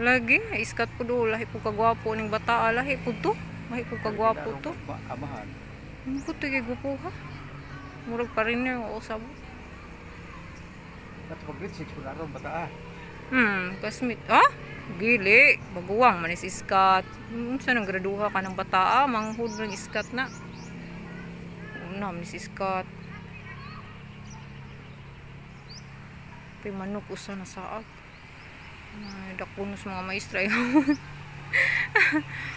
Lagi, iskat po do. Lahi po kagwapo ning bata. Lahi po to. Lahi po kagwapo to. Amahan. Ano ko to kay gwapo ha? Murag pa rin na yung usab. At pag grade 6 wala ron bata ah. Classmate. Ah? Gili. Baguwang man is iskat. Unsa nang graduha ka ng bata ah? Manghud ng iskat na. Una man is iskat. Pay manok usa na saag. Ay, dako sa mga maestra.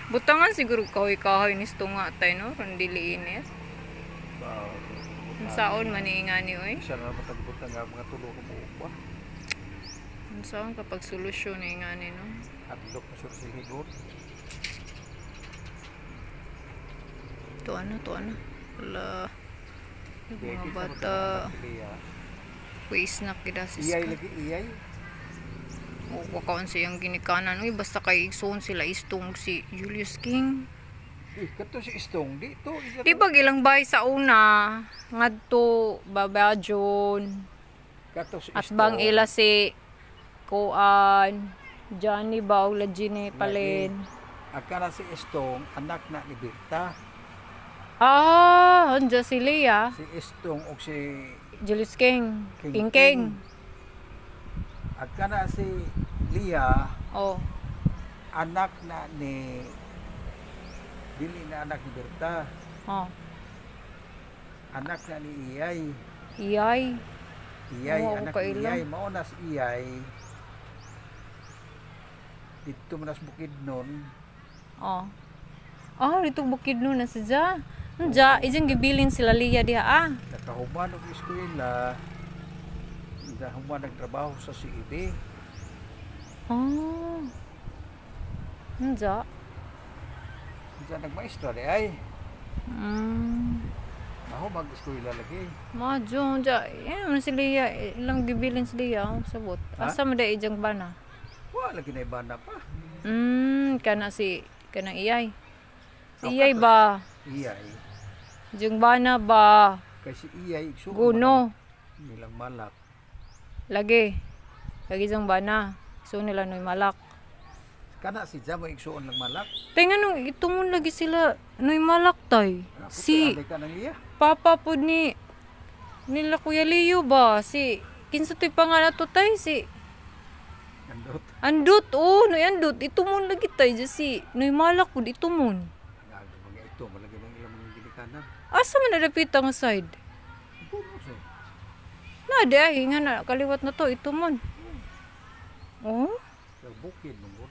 Butangan siguro kahoy-kahoy ni nga tay no, ron dili init. Unsaon man ni ingani oy? Isa na naman tagbutang nga mga tulo ka buok. Unsaon kapag solusyon ni ingani no? Atlok na sur silhigon. To ano. Ala. Mga bata. Uy, snack gida si Iyay lagi iyay. O kakaon siyang ginikanan. Uy, basta kay igsoon sila istong si Julius King. Eh, kato si Istong dito. Di ba gilang bay sa una ngadto Babajon. Kato si At bang ila si Kuan. Johnny ba og la Gine Palin. Akala si Estong anak na ni Berta. Ah, unja si Leah. Si Estong og si Julius King. King King King. King. Akala si Lia Oh. anak na ni dili na anak ni Berta, Oh. anak na ni Iyay. Iyay. Iyay, Oo, anak ni kaila. Iyay, mao na si Iyay. Dito man sa Bukidnon. Oh. Ah, dito bukid no na si Ja. Unja, ijang gibilin sila Leah diha ah. Nakahuman og eskwela. Nahuman nagtrabaho sa CEB. Ah. Unja. Unsa nagmaestra di ay. Ako mag-eskwela lagi. Madyo, unja. Eh, man si Leah, ilang gibilin si Leah, oh, sabot. Ha? Asa man dai ijang bana? Wa lagi na ibana pa. Kana si kanang Iyay. Si Oh, Iyay ba? Iyay. Ijang bana ba? Kay si Iyay igsuon Guno. man nilang malak. Lagi. Lagi ijang bana. So nila noy malak. Kana si Jamo igsuon lang malak. Tay nganong itumon lagi sila noy malak tay. Si Alay ka ng Liya. Papa pod ni nila Kuya Leo ba? Si kinsa to'y pangalan to tay? Si Andot. Andut, oh, noy Andut. Itumon lagi tay si noy malak pod itumon. Ang mga ito malagi ng ilang mga ginikanan. Asa man nadapita nga side? Puno siya. Na di ay nga na kaliwat na to itumon. Oh, Sa bukid mong.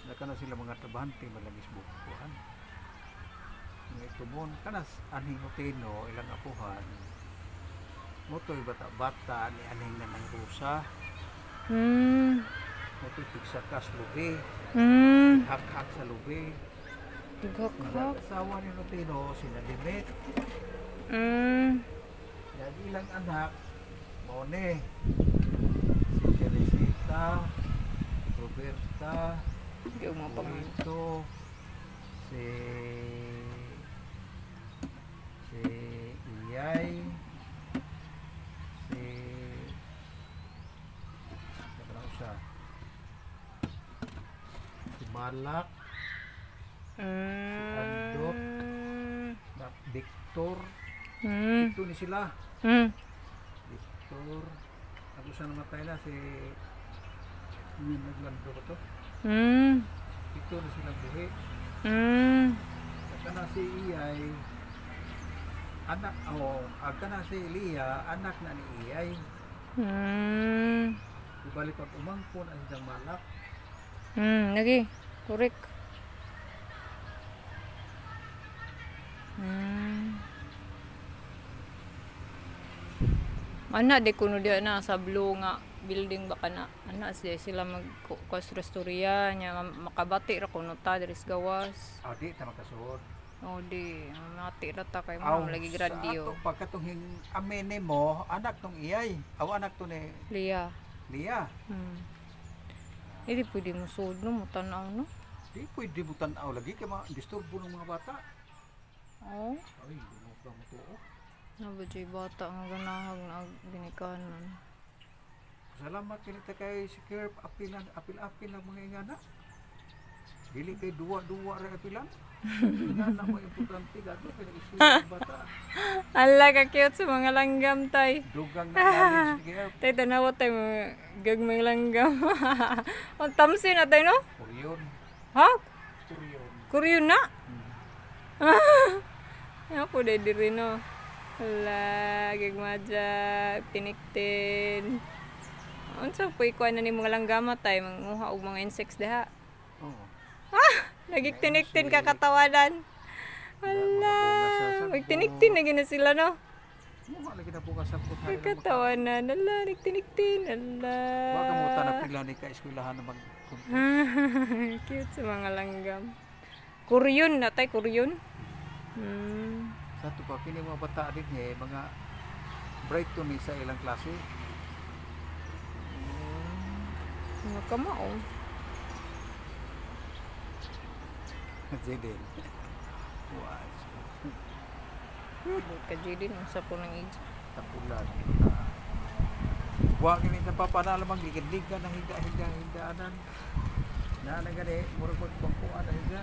Naka na sila mga trabahante malagi sa bukuan. Mga itumon kanas anhing Otino ilang apuhan. Motoy bata-bata ni anhing na ng rusa. Motoy tigsakas lubi. Hak-hak sa lubi. Tighak-hak. Asawa ni Notino, si Nadimet. Yan ilang anak, mao ni si Teresita, Roberta, Di mo pa man. Rito, si Iyay, si siya? Si Malak, Andot. Na Victor, ito ni sila. Victor, ako siya namatay na si Naglando ko to. Ito na silang buhi. Saka na si Iyay, anak, oh, aga na si Lia, anak na ni Iyay. Ibalik pag umangkon ang siyang malak. Lagi. Correct. Ana di kuno diya na sa blue nga building ba kana. Ana siya sila mag kuas-restorya nya makabati ra kuno ta diri sa gawas. Ah, di ta makasuod. O di, mati ra ta kay mo lagi Sa gradyo. ato pagkatong hing amene mo, anak tong Iyay. Aw anak to ni Lia. Lia. Hindi pwede mo suod no, mo tan-aw no. Di pwede mo tan-aw lagi kay ma-disturbo ng mga bata. Oo. Ay, di mo ka mutuo. Na ba dyan bata nga ganahag na ginikanan. Salamat kinita kay si Kerb, apilan, apil-apil ang mga ingana. Dili kay duwa-duwa ra apilan. Ingana mo importante gato kay nag-isip ang bata. Ala ka cute sa mga langgam tay. Dugang na knowledge ni Kerb. Tay tanawa tay mga gag mga langgam. Ang tamsin na tay no? Kuryon. Ha? Kuryon. Kuryo na? Ano po day diri no? Ala, gigmadya, tiniktin. Unsa po ikuha na ni mga langgama tay, manguha og mga insects diha. Oo. Nagigtiniktin kakatawanan. Ala, magtiniktin na gina sila no. Muha lagi na bukas sa putay. Kakatawanan, ala, nagtiniktin, ala. Baka mo tanap pila ni ka eskwelahan na mag Cute sa mga langgam. Kuryon na tay, kuryon. Sa ato pa kini mga bata din eh mga bright to ni sa ilang klase. Mga kamao. Jaden. Wow. Ka Jaden, unsa po ng age. Tapulan. Wa gini sa papanala magligid-ligan na higa-higa-higaanan. Na na gani murag magbangkuan na higa.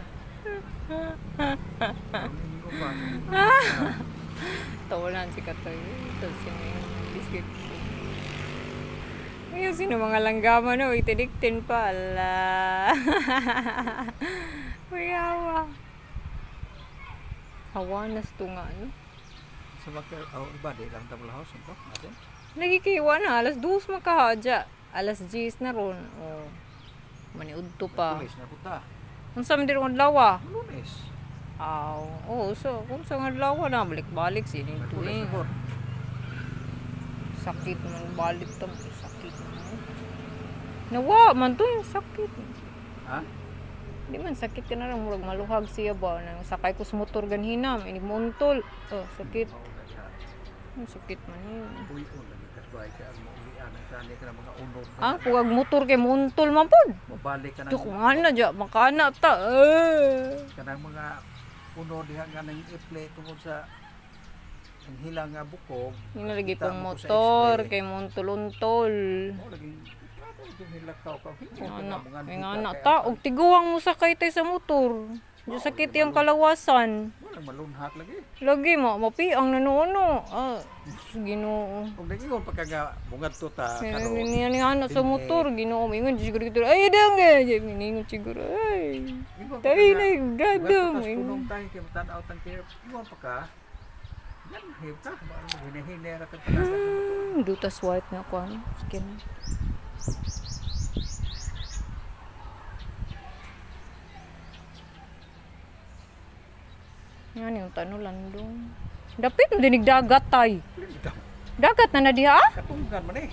Tawalan si Katoy. Ito sino yung description. Ayun, sino mga langgama no? Itiniktin pa. Ala. Kuyawa. Hawanas to nga, no? Sa mga iba, di lang tabla house ito. Atin? Lagi kayo na. 2:00 makahadya. 10:00 na ron. Oh. Maniud to pa. Lunes na puta. Unsa man diri ang adlaw? Lunes. Aw, oh, so kung sa adlaw na balik-balik sini to eh. Sakit man balik to, sakit man. Nawa man to yung sakit. Ha? Di man sakit ka na lang murag maluhag siya ba nang sakay ko sa motor ganhina, inig muuntol. Oh, sakit. Ang sakit man yun. Ah, pugag motor kay muuntol man pud. Mabalik ka nang. Tuk na dya, makana ta. Kanang mga uno diha nga nang i-play tungod sa ang hila nga bukog. Yung lagi pong motor kay muuntol-untol. Mo lagi Nga ta, og tiguang mo sakay tay sa motor. Diyo sakit yung kalawasan. Walang malunhak lagi. Lagi mo, mapiang nanuno. Ah, Ginoo. Kung nagingon pa ka nga bungad to ta karon. Niya ni anak sa motor, Ginoo mingon siguro gito. Ay dang eh, mingon siguro. Ay. Tay na gadong. Kunong tay kay tan-aw tang kay ingon pa ka. Yan hip ta, hinahina ra ka pala. Dutas white nga kuan. Skin. Yan yung tanong landong. Dapit mo dinig dagat tay. Dagat na na diha? Katunggan man eh.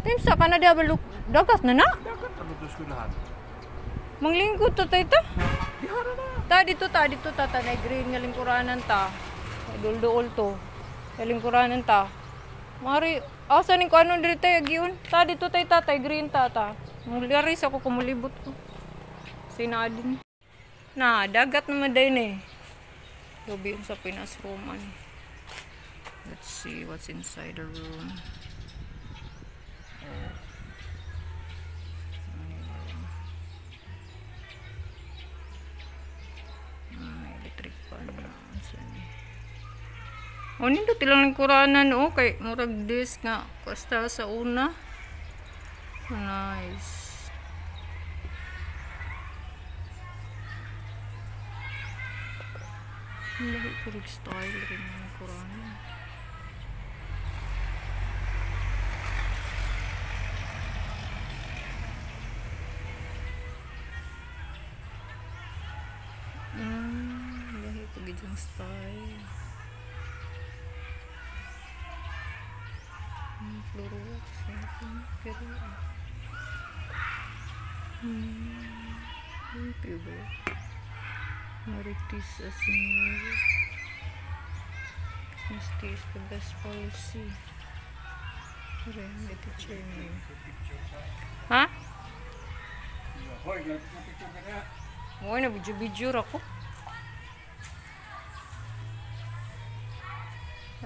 Timsa ka na diha baluk. Dagat na na? Dagat na dito eskwelahan. Manglingkod to tay ta. Diha na na. Ta dito ta ta na green nga lingkuranan ta. Dulduol to. Lingkuranan ta. Mari asa ning kuanon diri tay agiun. Ta dito tay ta tay green ta ta. Muliaris ako kumulibot ko. Sinadin. Na dagat naman din eh. Gabi sa Pinas room. Let's see what's inside the room. Oh. May electric fan na. Oh, nindot ilang lingkuranan oh kay murag disc nga kasta sa una. Nice. Lahi ko rin style rin ng Kurana. Lahi ko rin style. Floor wax. Pero, limpyo ba? Marites Asinero. Christmas tea is the best policy. Pero yung teacher niyo. Ha? Uy, nabidyo-bidyo ako.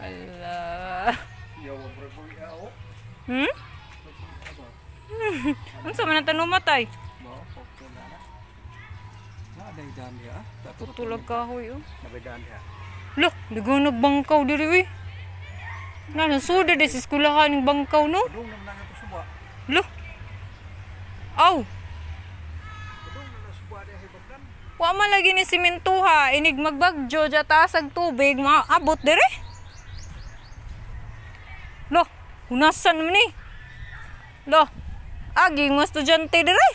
Ala. Hmm? Unsa man ang tanumatay? Tutulag kahoy oh. Look, ligo nagbangkaw diri uy. Na nasuda di sa eskwelahan ng bangkaw no. Look. Aw. Wa man lagi ni simentuha, inig magbagyo ja taas ag tubig maabot diri. Loh, hunasan man ni. Loh, aging mga estudyante diri.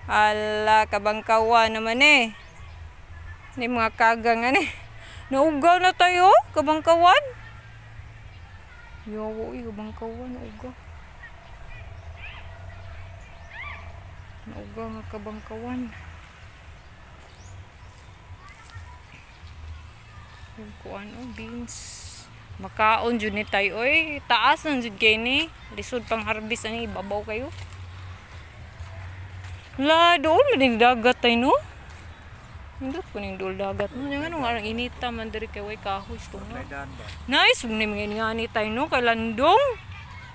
Ala, kabangkawan naman eh. Ni mga kagang ani. Naugaw na tayo, kabangkawan. Yawo, eh, kabangkawan, naugaw. Naugaw nga kabangkawan. Yung kuan, oh, beans. Makaon jud ni tayo, oy. Taas na jud kay ni. Lisod pang harvest ani, babaw kayo. La, doon man din dagat tay no? Nindot ko ning dool dagat no. Nya ngano nga inita man diri kay way kahoy tunga. Nice ni mga ngani tay no kay landong.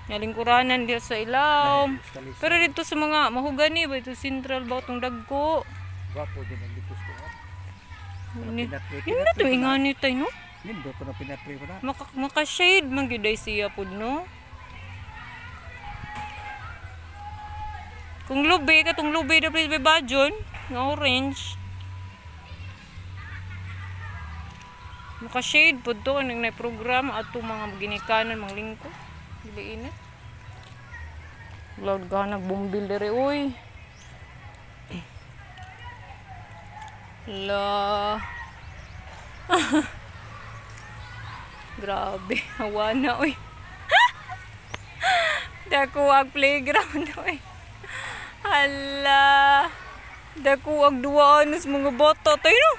Nalingkuranan diha sa ilawom. Lahi, Pero dito sa mga mahugani ba ito central ba itong dagko? Gwapo din ang dito sa kuan. Ni Pinatri, Yun na to ingani tayo no? Nindo ko na pinatri ko na. Maka-shade man gyud ay siya pud no. Kung lubi katong lubi na please bajon nga orange. Maka-shade pud to ning na program ato mga ginikanan mga lingko. Dili init. Loud ka nagbumbil diri oy. La. Grabe, hawa na oy. Dako ang playground oy. Hala. Dako ang duwaan sa mga bata tayo no.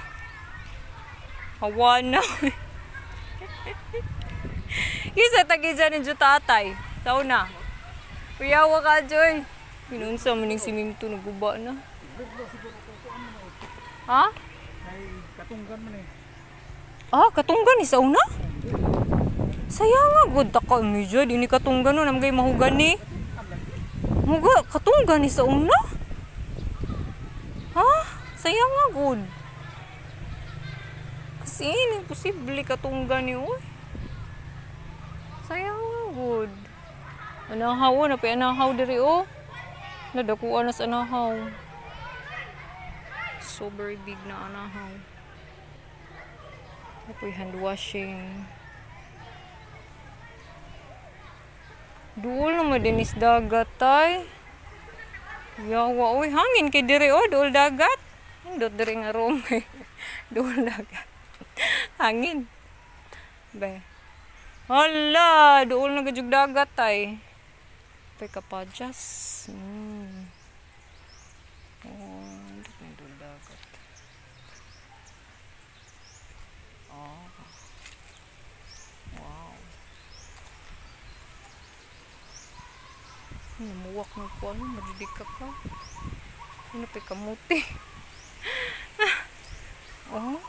Hawa na oy. Kisa tagisa ni tatay. Sao na. Kuyawa ka Joy. Pinunsa man ning siminto naguba na. Ha? Ay katunggan man eh. Ah, katunggan ni sa una? Sayang nga, good ka medyo. Di ni katunggan no, namgay mahugan ni. Muga, katunggan ni sa una? Ha? Sayang nga, good. Kasi, imposible katunggan ni, uy. Sayang nga, good. Anahaw, oh, napay anahaw diri, oh. Nadakuan na sa anahaw. So very big na anahaw. Apoy hand washing. Duol naman din is dagat tay. Yawa oy, hangin kay diri oh, duol dagat. Hindot diri nga room kay duol dagat. Hangin. Be. Hala, duol na gajug dagat tay. Pay kapadyas. Oh, hindot na duol dagat. Oh. Wow. Namuwak na ko ano, madidika ka. Ano pa kamuti? Oh.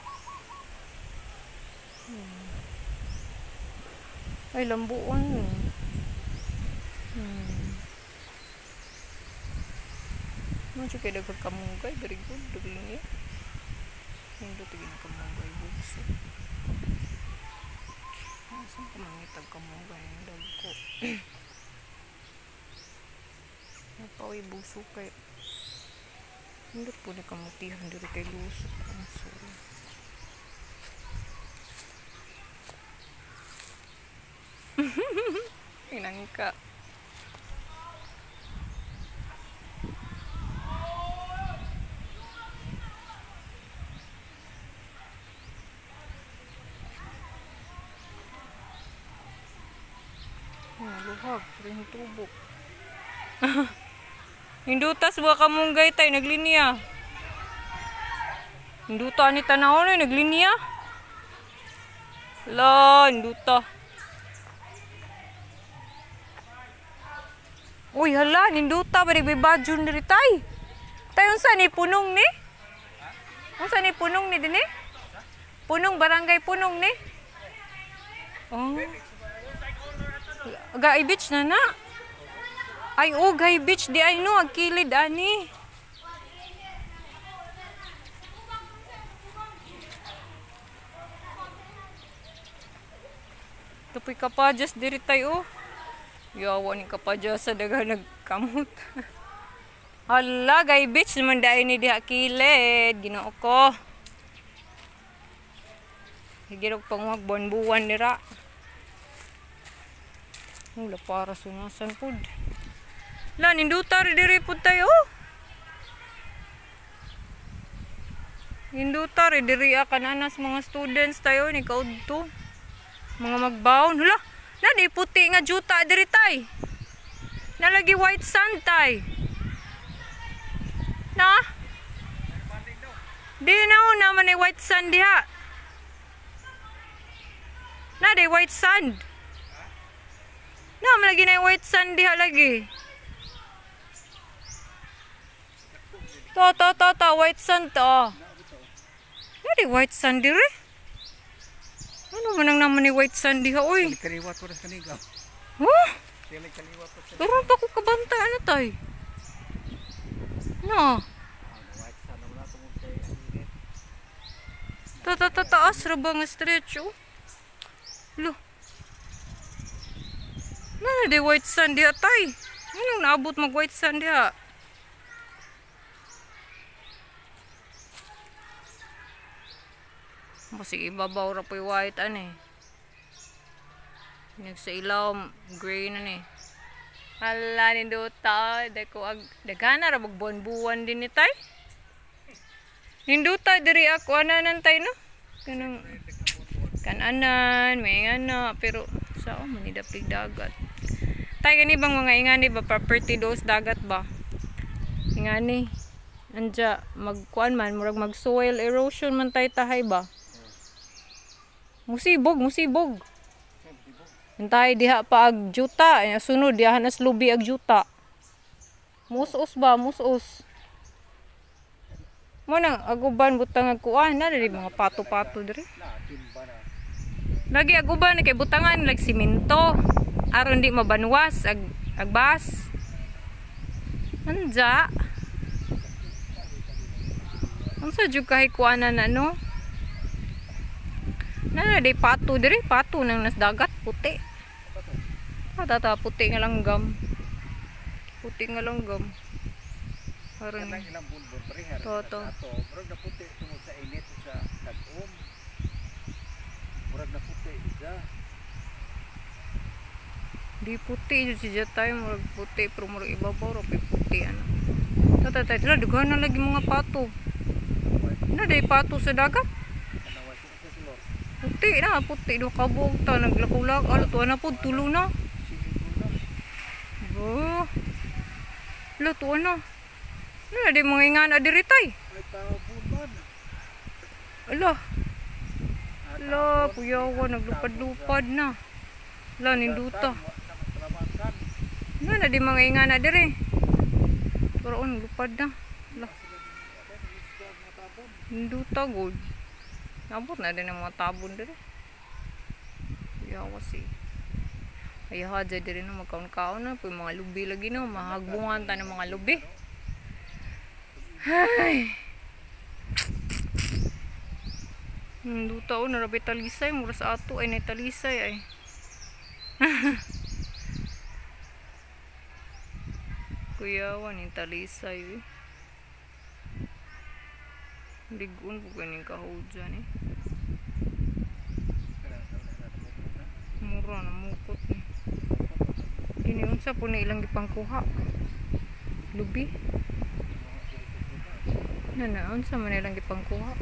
Ay, lambuon. Medyo kaya daghang kamunggay. Very good. Dagling niya. Hindi tigin kamunggay. Bugso. Saan ka mangitag kamunggay? Ang dagko. Napaway buso kay. Hindi po ni kamutihan diri kay lusok. Ang sorry. Pinangka. Luhag, rin tubok. Hindutas ba kamunggay tayo, naglinya. Hinduta ni tanaw na, naglinya. La, hinduta. Uy, hala, ninduta ba nagbibadyon diri tay? Tay, unsa ni punong ni? Unsa ni punong ni dinhi? Punong, barangay punong ni? Oh. Gay beach na na. Ay, oh, gay beach di ay no, ang kilid ani. Tupoy kapadyas diri tayo. Yawa ni kapadyas sa daga nagkamot. Hala, gay beach naman dahil ni diha kilid. Ginoo ko. Higirog panguhag buwan-buwan nira. Wala para sunasan pud. La, ninduta rin diri pud tayo. Ninduta rin diri kananas mga students tayo ni kaudto. Mga magbaon. Hala, na di puti nga juta diri tay. Nalagi white sand tay. Na? Di na naman ni white sand diha. Na di white sand. Na malagi na yung white sand diha lagi. To to to to white sand to. Na di white sand diri. Ano man ang naman ni white sand diha oy? Kaliwat ko rin kanigaw. Huh? Sila kaliwa pa sa. Pero pa ko kabanta ano tay? No. White sand na tungod kay ang init. Tatataas ra ba nga stretch oh? Lo. Nana di white sand diha tay. Anong naabot mag white sand diha? Kasi ibabaw ra po'y white ani. Nag sa ilaw gray na ni. Hala ninduta, dako ag dagana ra buwan-buwan din ni tay. Ninduta diri ako ananan tay no. Kanang kananan, may ingana pero sao man ni dapig dagat. Tay gani bang mga ingani ba property dos dagat ba? Ingani. Anja magkuan man murag mag soil erosion man tay tahay ba? Musibog, musibog. Hintay diha pa ag juta, sunod diha nas lubi ag juta. Musos ba, musos. Mo nang aguban butang ag kuan na diri mga pato-pato diri. Lagi aguban kay butangan lag simento aron di mabanwas ag agbas. Anja. Unsa jud kahay kuanan na no? Na di pato diri, pato nang nas dagat puti. Tata puti nga langgam. Puti nga langgam. Aron Kanang ilang bunbon prehar. Toto. Murag na puti tungod sa init sa tag-om. Murag na puti siya. Di puti jud siya tayo, murag puti pero murag ibabaw ra pay puti ano. Tata tata daghan na lagi mga pato. Na di pato sa dagat. Puti na, puti do kabog ta naglakulag alo tuwa na pod tulo na. Oh. Lo tuwa na. Na di mga ingana diri tay. Ala. Ala, kuyawa naglupad-lupad na. Ala ninduta. Na na di mga ingana diri. Pero on lupad na. Ala. Ninduta gud. Nabot na din ang mga tabon diri. Kuyawa si. Ay hadya diri no magkaon-kaon na po mga lubi lagi no, mahagbungan ta ng mga lubi. Ay. Duta o narabi talisay mura sa ato ay nay talisay ay. Kuyawa ni talisay eh. Ligon po kaning kahudyan eh. Mura na mukot ni. Kini unsa po na ilang gipangkuha? Lubi. Na na unsa man ilang gipangkuha?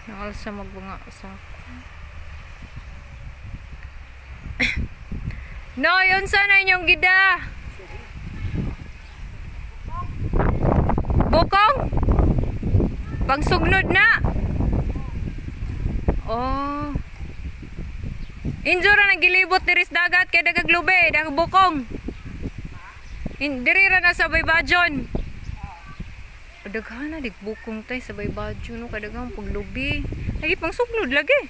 Nangalsa magbunga sa. No, unsa na inyong gida? Bukong? Pangsugnod na. Oh. Injo ra nagilibot diri sa dagat kay dagag lubi, dagag bukong. Diri ra na sa Baybajon. Daghan na dig bukong tay sa Baybajon no kadaghang paglubi. Lagi pangsugnod lagi.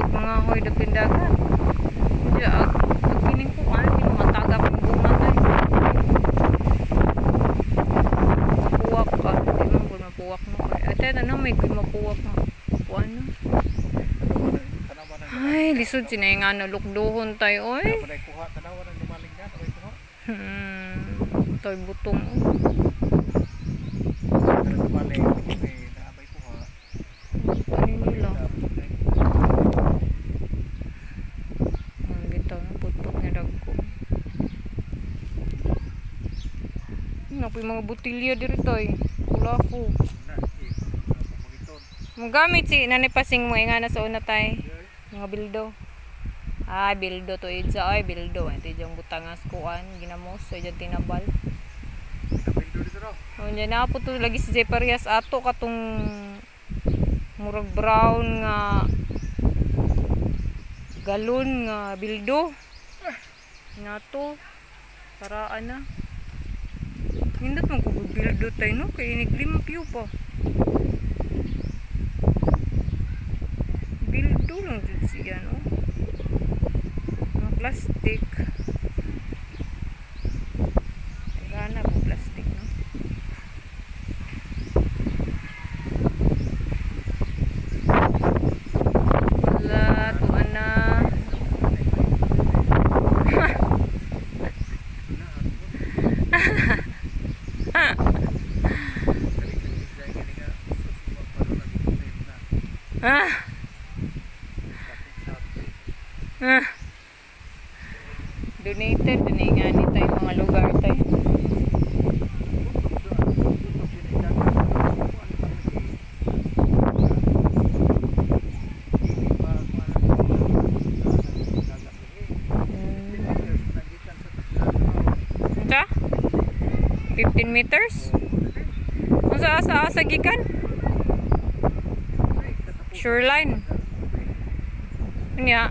Mga hoy dapin dagat. Diya ag kining kuan kining mataga pang bunga tay. Mapuwak ka, di man gud mapuwak no. Ate ano may gud mapuwak no. Kuan no. Ay, lisod sinay nga na lukduhon tayo oy. Toy butong. Ano nila? Ang bitaw na putput nga dagko. Napoy mga botilya diri toy. Kulafo. Magamit si nanay pasing mo nga na sa una tay. Mga bildo. Ah, bildo to idza ay bildo. Ito yung butangas kuan ginamos sa dyan tinabal. Bildo dito no. Unya na po to lagi si Jay Parehas ato katong murag brown nga galon nga bildo. Nato paraan na. Nindot man ko bildo tay no kay iniglimpyo pa. Bildo lang jud siya no. Plastic. Gana po plastic, no? Wala, tuan na. Ah. Ah. Donated din nga ni tayo mga lugar tayo. Unsa? 15 meters? Unsa asa gikan? Shoreline. Unya.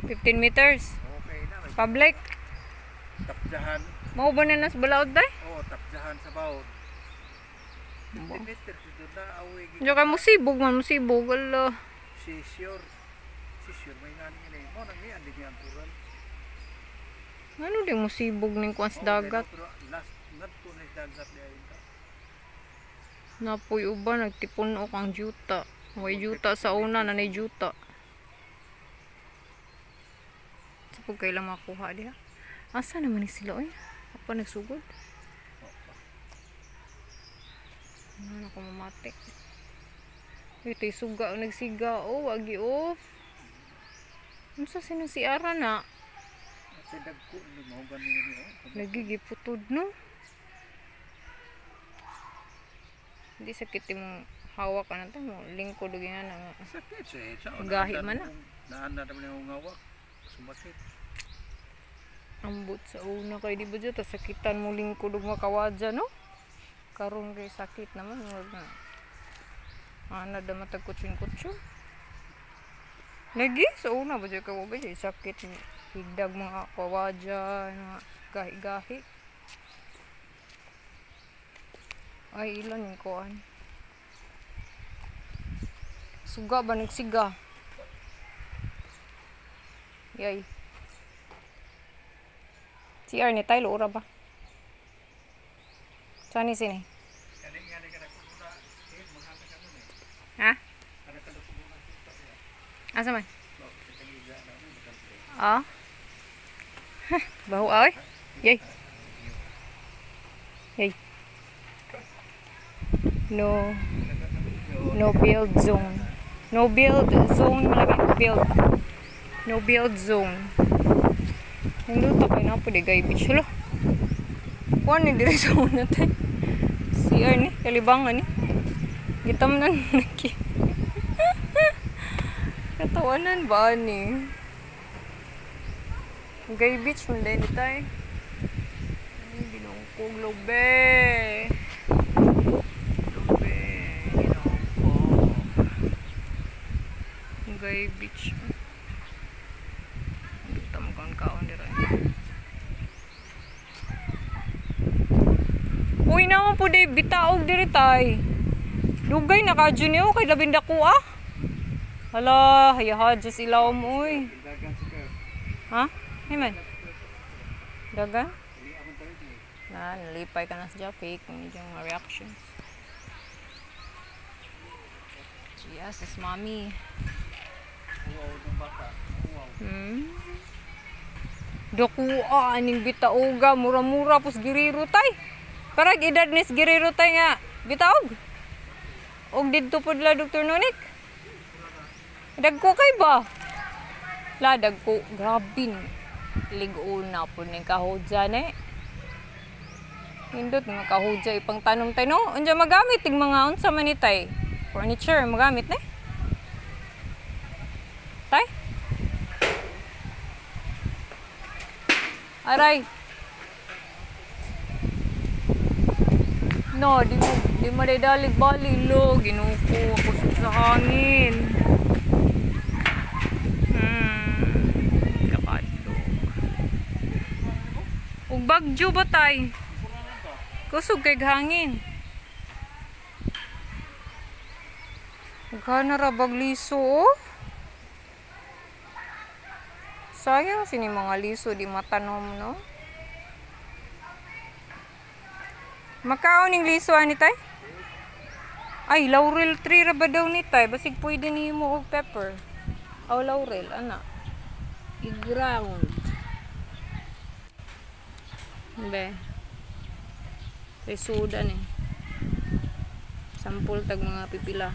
15 meters. Public. Tapjahan. Mao ba na nas balaod day? Oo, tapjahan sa baod. 15 meters dito na awi. Diyo kay musibog man, musibog ala. Si sure. Si sure may ngani ngani. Mo nang niyan din ang tural. Ano di musibog ning kuan sa dagat? Last ngadto na dagat di ay. Napoy uban nagtipon-ok ang juta. Way juta sa una nanay juta. Sa pag kailang makuha diha. Asa naman ni sila oy? Apa nagsugod? Ano na ko mamati. Ito'y suga o nagsiga o wagi off. Unsa sinasiara na? Nagigiputod no? Hindi sakit yung hawak ka na tayo. Lingkod o nga na. Sakit siya. Gahi man na. Naan na naman yung hawak. Sumakit. Ambot sa una kay di ba dyan? Tas sakitan mo lingkod o makawadya no? Karon kay sakit naman. Ana da matag kutsun-kutsun. Lagi sa una ba dyan kay wag dyan sakit. Higdag mga kawadya. Mga gahi-gahi. Ay, ilan yung kuan. Suga ba? Nagsiga. Yay. CR ni tayo, ura ba? Saan ni sini? Ha? Asa man? Ah? Baho ay? Yay. Yay. No. No build zone. No build zone. Malagay no build. No build zone. Nindot ako na po di gay beach. Hala. Kuan ni diri sa una tay. CR ni kalibangan ni. Gitamnan naki. Katawanan ba ni? Gay beach man din tay. Ay, ginoo lobe. Lobe, ginoo ko. Gay beach. Dito mo kaon kaon dira. Uy naman po di bitaog diri tay. Dugay na ka niyo kay labing dako ah. Hala, hayaha just ilaw mo uy. Ha? Hey man. Dagan? Na, nalipay ka na sa fake medyo mga reactions. Yes, it's mommy. Daku aning bitaoga mura-mura pos giriro tay. Karag edad nis giriro tay nga bitaog. Og didto pod la Dr. Nonik. Dagko kay ba? La dagko grabe ni. Lig-una pod ning kahudya ni. Nindot mga kahudya ipang tanom tay no. Unsa magamit tig mga unsa man ni tay? Furniture magamit ni? Tay? Aray. No, di mo dalig bali lo ginuko ako sa hangin. Kakadlok. Ug bagyo ba tay? Kusog kay hangin. Gana ra bagliso oh. Sayang sini mga liso di matanom, no? Makaon ning liso ani tay? Ay, laurel tree ra ba daw ni tay? Basig pwede nimo og pepper. Aw, laurel ana. I-ground. Be. Kay sudan eh. Sampol tag mga pipila.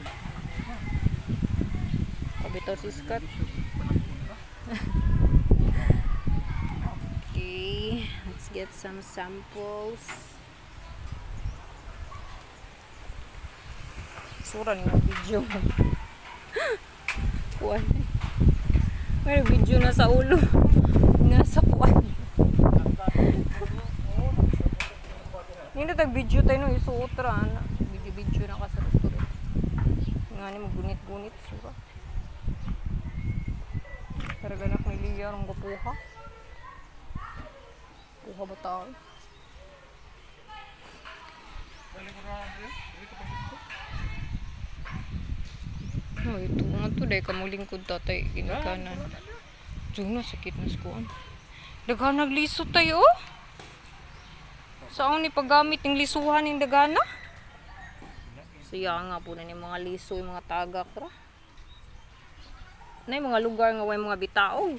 Kabitaw si Scott. Okay, let's get some samples. Sura ni mo video. Kuan. May video na sa ulo. Nasa kuan. Nindot tag video tayo no isuot ra ana. Video-video na ka sa restaurant. Nga ni maggunit-gunit sura. Pero ganak ni Lia rong gapuha. Puha ba tao? No, ito nga to. Dahil kamulingkod tatay. Ginikanan. Diyan na, sakit na skuan. Daghan nagliso tayo, oh. Saan ni paggamit ng lisuhan ng dagana? Siya nga po na ni mga liso, yung mga tagak ra. Na yung mga lugar nga way mga bitaog.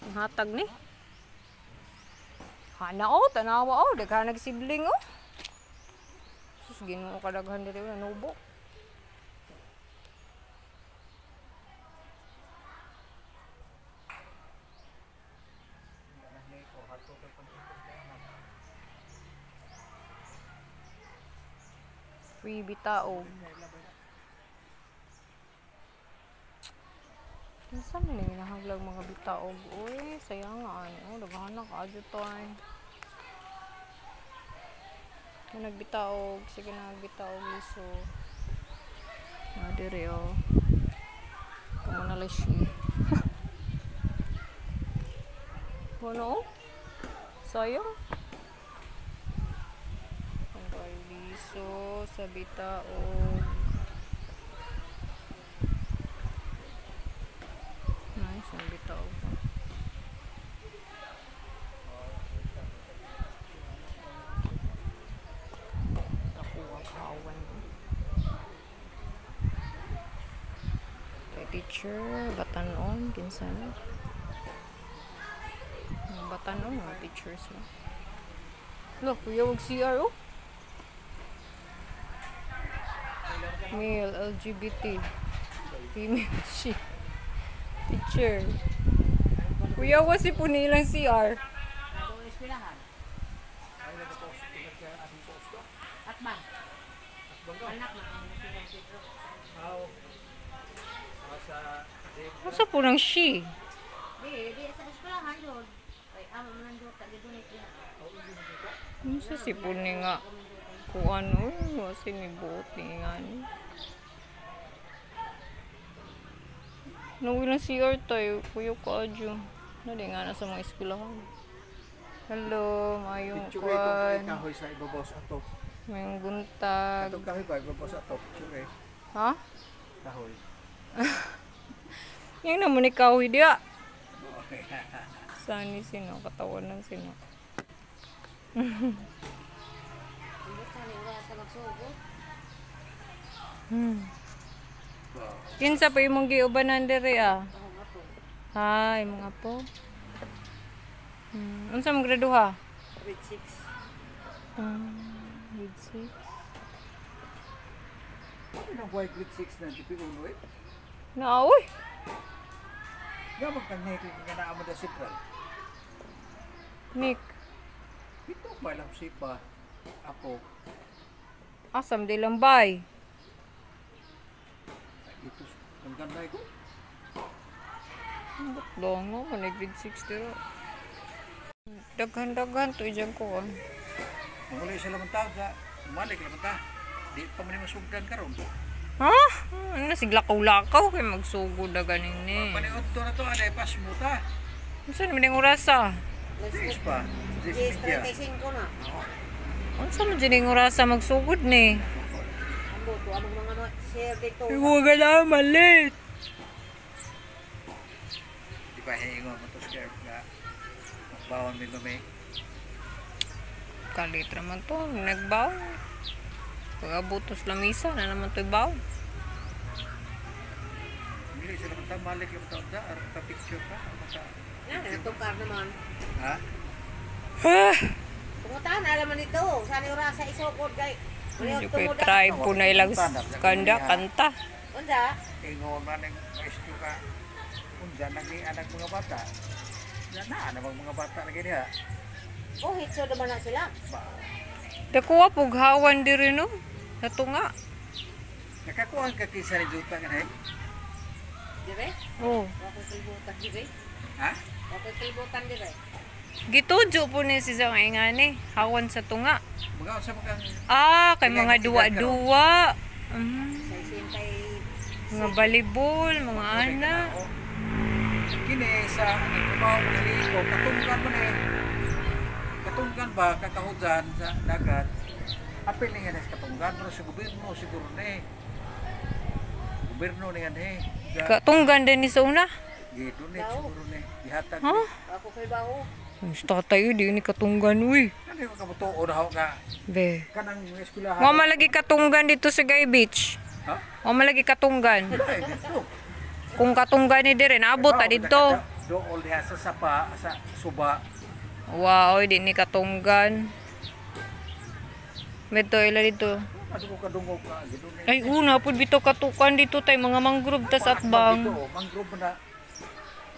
Ang hatag ni. Hana oh, tanawa oh, daghan nagsidling oh. Sus, Ginoo kadaghan diri nanubo. Free bitaog. Kinsa man ni nahaglag mga bitaog? Uy, sayang nga ani. Oh, daghan na kaadyo tay. Nagbitaog, sige nagbitaog liso. Na dire oh. Kamo na lang siya. Ano? Sayang. Ang liso sa bitaog. Nice ang bitaog. Teacher, batanon, kinsa na? Batanon, mga teachers mo. Look, kuya, wag CR, oh. Male, LGBT, female, she, teacher. Kuya, wasi po nilang CR. Unsa po nang she? Unsa si po ni nga kuan o kasi ni buot ni nga ni. Nawilang CR tayo, kuya ko adyo. Nali nga na sa mga eskwelahan. Hello, mayong kuan. Kahoy sa ibabaw sa atop. Mayong buntag. Atong kahoy ba ibabaw sa atop? Ha? Kahoy. Yang naman ni kahoy diya. Sani sino, katawanan sino. Kinsa pa imong giubanan diri ah? Ha, imong apo. Unsa mong graduha? Grade 6. Grade 6. Ano nang grade 6 na di uno eh? Na oy. Gamang kang Nick nga naa mo da sentral. Nick. Pito pa lang sipa. Apo. Asam di lambay. Ito ang ganda ko. Butlo nga man grade 6 dira. Daghan-daghan to ijang ko. Muli sa lamang tao sa malik lamang ta. Di pa man masugdan karon. Ha? Ano siglakaw-lakaw kay magsugod na ganin ni. Paniod to na to anay pas muta. Unsa naman ang orasa? 6 pa. 10:35 na. Unsa man jud ang orasa magsugod ni? Ambo to among mga share dito. Iwa ka lang malit. Di ba hiingon mo to scared nga bawon mi mami. Kalit raman to, nagbaw. Pag-abot sa lamisa na naman to'y baw. Dili sila kanta malik lang taon sa aron ka picture ka maka. Yan, natungkar naman. Ha? Pungutahan alam mo nito. Sana yung rasa isukod kay. Medyo kay tribe po na ilang kanda, kanta. Unsa? Ingon man ang maestro ka. Unsa nagi anak mga bata. Na na namang mga bata lagi diha. Oh, hitso naman na sila. Ba. Dakuha pughawan diri no. Natunga. Nakakuha ka kinsa ni juta kanay? Dire? Oh. Wa ko kalibutan dire. Ha? Wa ko kalibutan dire. Gitudyo po ni si Zang ingani, hawan sa tunga. Mga unsa man kang Ah, kay mga duwa-duwa. Mm. Sa isintay Mga balibol, mga ana. Kini sa nagtrabaho ko naligo, katunggan man eh. Katunggan ba, kakahudan sa dagat. Apil niya na sa katunggan, pero sa gobyerno siguro ni. Gobyerno niya ni. Katunggan din ni sa una. Gidunit siguro ni. Gihatag. Ha? wa ko kay bawo. Ang tatay, di ni katunggan, uy. Ano yung kabutuo na ako ka? Be. Kanang eskwelahan. Wa malagi katunggan dito sa Gay Beach. Ha? Wa malagi katunggan. Ay, dito. Kung katunggan ni dire, naabot ta dito. Dool diha sa sapa, sa suba. Wow, di ni katunggan. Medto ila dito. Ano ko kadungog ka? Gidunit. Ay, una pud bitaw katukan dito tay mga mangrove tas atbang. Dito, mangrove na.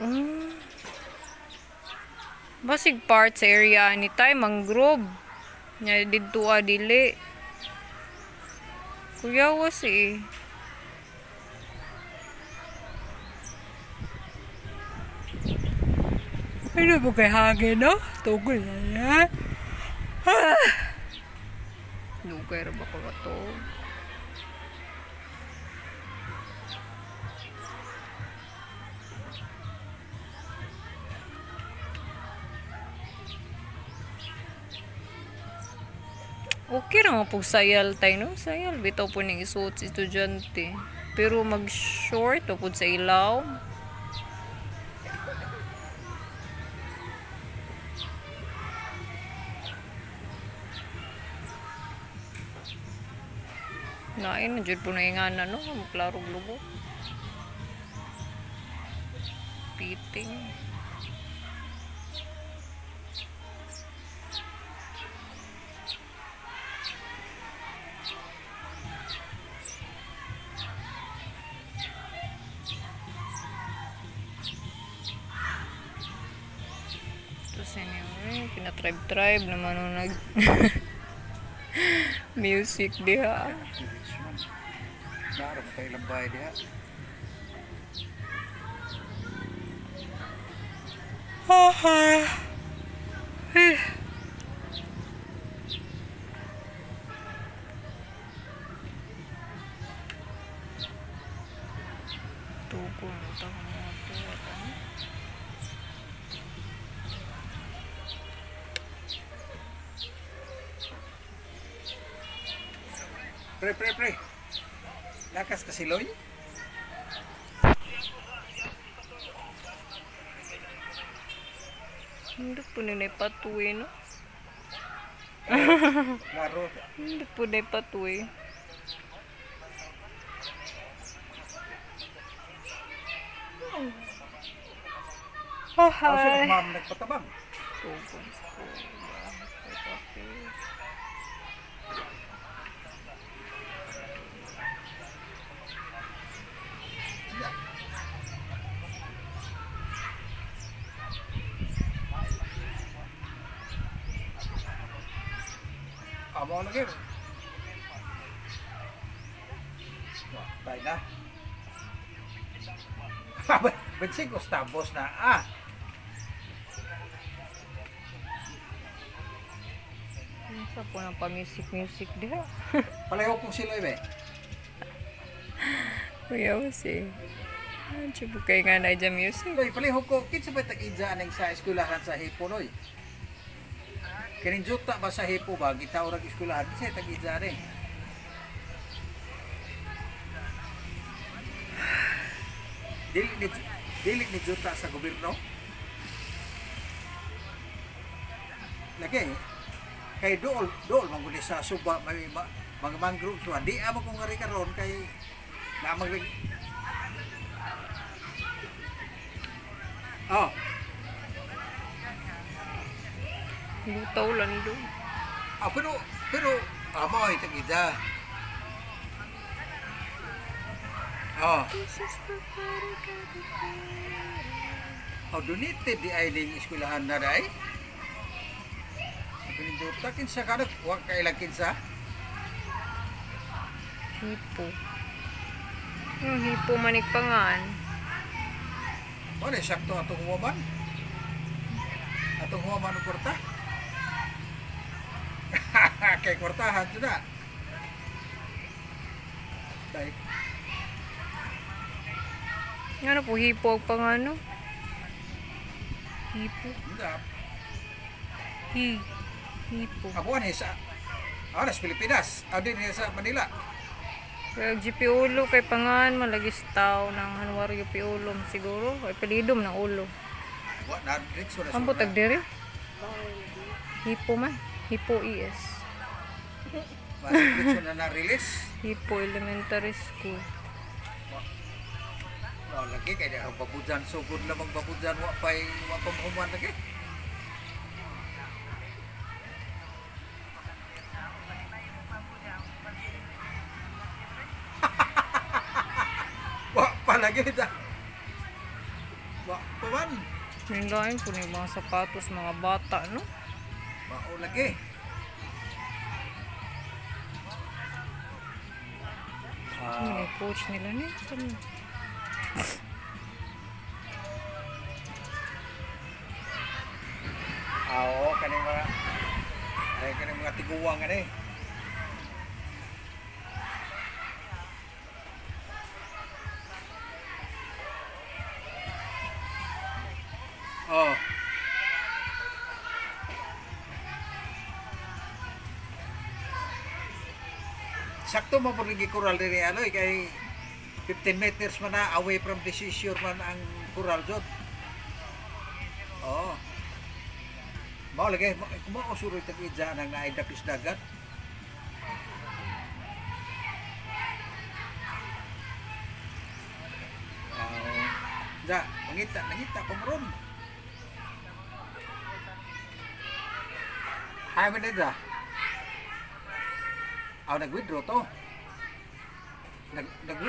Mm. Basig part sa area ni tay mangrove. Nya didto dili. Kuya was eh. Ano ba kay hangin, no? Tugol na yan. Ah! Lugay ra ba ko ba to? Okay ra man pug sayal tay no? Sayal bitaw po ning isuot sa estudyante. Pero mag-short o pud sa ilaw. Nain na jud po na ingana no, klaro lubo. Piting. Tapos anyway, pinatribe-tribe naman nung nag music diha. Naroon pa ilang bahay diha. Tuko na ito mga tuwa. Pre, pre, pre. Lakas ka siloy? Hindi po nila ipatuwi, no? Laro. Hindi po na ipatuwi. Oh, Oh, hi. ma'am, nagpatabang. Tuko sa kuya. Kape. Amo lagi. Wah, tayo na. Bensin ko tapos na. Ah. Sa po ng pa-music-music diha. Palayo kong siloy be. Kuya si. Chubo kay nga na dyan music. Loy, palayo ko kinsa ba tag-idya aning sa eskwelahan sa Hipo loy? Kining juta ba sa Hipo ba gitaw rag eskwelahan kinsa tag-idya ani? Dili ni Dili ni juta sa gobyerno. Lagi kay dool dool man gud sa suba may mga mangrove so di amo kung ngari karon kay namang oh. Lutaw lang do. Ah, pero amo ay tagida. Oh. Oh, donated di ay ning eskwelahan na dai. Pininduta kinsa kanot wa kailang kinsa. Hipo. Yung hipo manikpangan. Wala sakto atong huwaman. Atong huwaman og kwarta. Kay kwartahan jud na. Dai. Ano po hipo ang pangano? Hipo. Hindi. Hi. Hipo. Ako ani sa Aras Pilipinas, adi niya sa Manila. Kaya GP ulo kay pangan malagis tao ng Hanuario Piulom siguro. Ay pelidom ng ulo. Wa na diretso na. Ang butag diri? Hipo man. Hipo ES. Diretso na na-release. Hipo Elementary School. Wa lagi kay ang babujan sugod lamang babujan wa pay wa pa mahuman lagi. Wa pa lagi da. Wa pa man. Nilain po na yung mga sapatos mga bata, no? Mao lagi. Ano yung coach nila ni? Saan? Oo, kaning mga ay kaning mga tiguang ani. Oh. Sakto mo po rin kural diri aloy kay 15 meters man na away from the seashore man ang kural jud. Oh. Mao lagi mao suroy tag idya nang naay dapis dagat. Da, mangita, nangita ko ron. Hay man da. Aw nag-withdraw to. Nag nag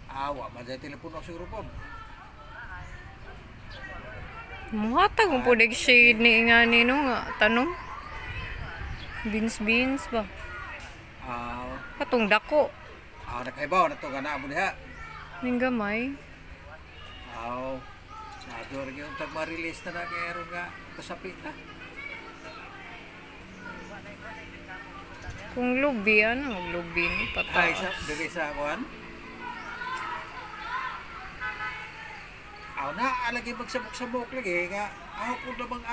Awa, man sa telepono siguro po. Muhatag mo po nag-shade ni nga ni no nga tanong. Beans beans ba? Katong dako. Nakaibaw na to nga mo diha. Ning gamay. Aw. Sado ra gyud tag ma-release na na kay aron nga pasapit na. Kung lubi ano, maglubi ni pataas. Ay sa dili sa kuan. Aw na alagi magsabok-sabok lagi nga aw ko na bang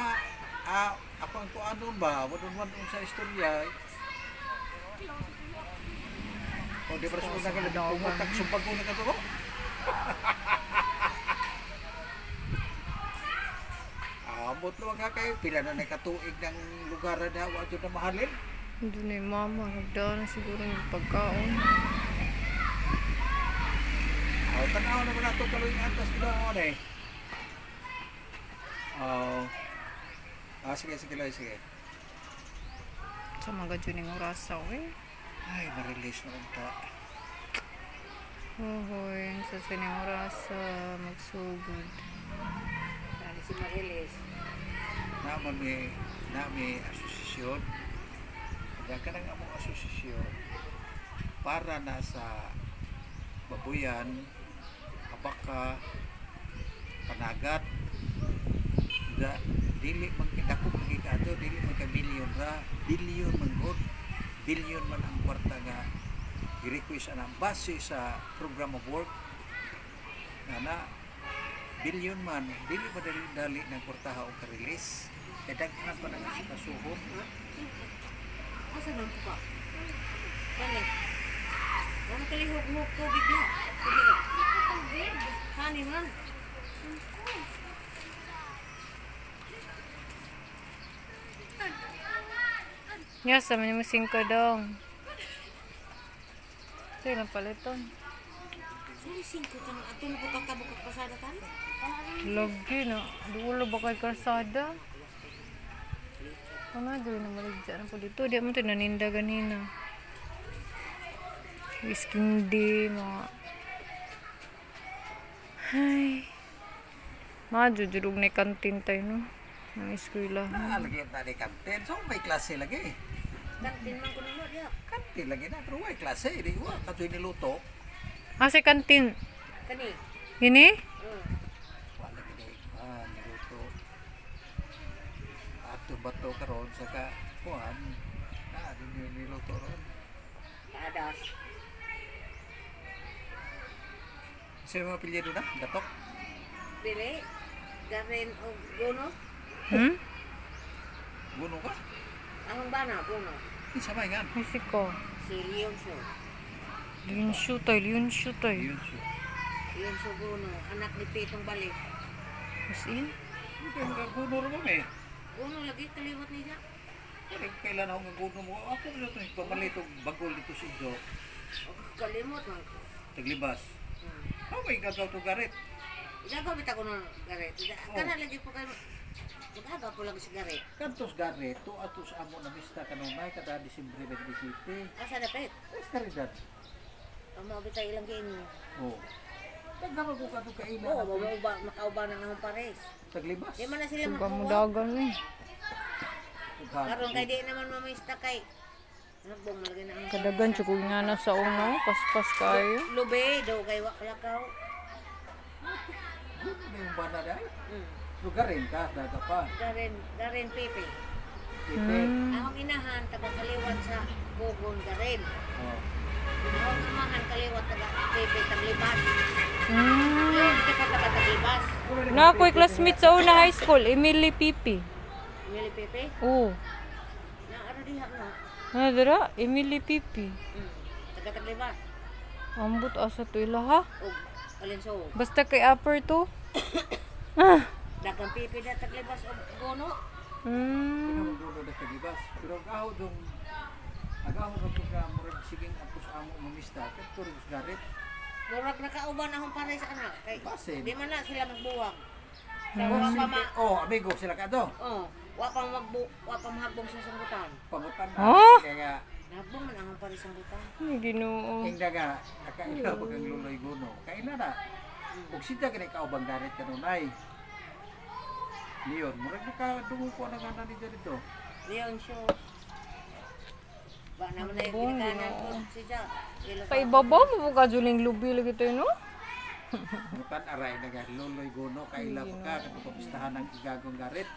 ako ang kuanon ba wadon sa istorya. O di ba sa una ka pumutak sumbag ko na kato. Ambot naman ka kayo pila na nakatuig ng lugar na wa jud na mahalin. Doon ay mama nagdaan siguro yung pagkaon. Aw tanaw naman ato kaloy antas Ginoo eh. Aw. Sige sige loy sige. Sa mga dyan yung orasa eh. Ay, ma-release na unta. Hoy, sa sining orasa magsugod. Dali si ma-release. Naman may asosasyon. Kaya ka nang among asosasyon para na sa babuyan, abaka, panagat, da, dili man dako man gikato, dili man ka bilyon ra, bilyon man god, bilyon man ang kwarta nga gi-request ana base sa program of work nga na bilyon man, dili pa dali ng kwartaha og ka-release kay daghan pa nang kasuhon. Asa man po ba? Balik. Ano kalihog-hog tubig na? Sige. Tubig. Hani man. Yes, sa mo singko dong. Ito ilang paliton. Sorry, singko ka nang ato mo kakabok ka pasada kan? Lagi na. Dulo ba kay kalsada? Ano gawin na maligya na po dito? Di mo ito naninda ganina. Iskindi, mga... Ay. Mga jujurog na kantin tayo, no? Ang eskwela. Naalagay na ni kantin. So may klase lagi. Kantin man ko nimo diya. Kantin lagi na pero way klase di wa katoy niluto. Ah, si kantin. Kani. Gini? Wa lagi di niluto. Ato bato karon sa ka kuan. Na di niluto ron. Padas. Sa mga apelyido na gatok. Dili. Garen og gono. Hmm? Guno ka? Ahong bana gono. Kinsa may ngan? Mexico. Si Leon Sho. Leon tayo, Leon tayo. Yun siya. Leon Sho gono, anak ni Pitong Balik. As in? Hindi mo guno ra mo eh. Gono lagi kaliwat niya. Pero kailan ako nga guno mo? Ako na ito pamalit og bagol dito sa inyo. Og kalimot man ko. Taglibas. Oh, may gagaw to garit. Igagaw bitaw ko no garet. Oh. Kana lagi po kayo. Magagaw po lagi si garet. Kantos garit to atos amo na mista kanunay kada Disyembre 27. Asa dapit? Es karidad. Amo bitaw ilang giinyo. Oh. Daghan ko kadto kaila. Oo, mauba makauba na ang pares. Taglibas. Di man na sila Suga mo magbuwa. dagan eh. Karon kay di naman mamista kay. Ano bong malagi na ang Kadagan, tsukog nga na sa una. Paspas kayo. Lube do kay wa kalakaw. Guno na yung bana dai. Lugarin ka, daga pa. Garen Garen Pipi. Pipe. Akong inahan taga kaliwat sa Gogon Garen. Oh. Akong amahan kaliwat taga Pipi Taglibas. Hmm. Hindi pa taga Taglibas. Na ako'y classmate sa una high school, Emily Pipi. Emily Pipi. Oo. Na ano diha nga. Ano dira? Emily Pipi. Taga Taglibas. Ambot asa to ila ha? Og Alinso. Basta kay upper to. Dagang Pipi na Taglibas og Gono. Hmm. Guno na taglibas. Pero ang aho dong agaho ka pud ka murag siging atos amo mamista kadto rin sa garit. Murag nakauban akong pares anak. Kay Basin. di man na sila magbuwag. Sa wa pa ma Oh, amigo sila ka do. Oh, wa pa magbu wa pa mahagbong sa sanggutan. Pangutan na. Huh? Kaya nga Nahagbong man ang pares sanggutan. Ay, Ginoo. Ingda nga, nakaila pag ang luloy guno. Kaila na. Ug sita kini kaubang garit kanunay. Leon, murag nakadungog ko ang nga ni dito. Leon Shaw. Ba naman na yung Buong ginikanan Ginoo. ko si Jack. Ilo Kay babaw mo po ka juling lubi lagi tayo no? Mutan aray na nga luloy guno kaila pa ka kadto papistahan ang igagong garit.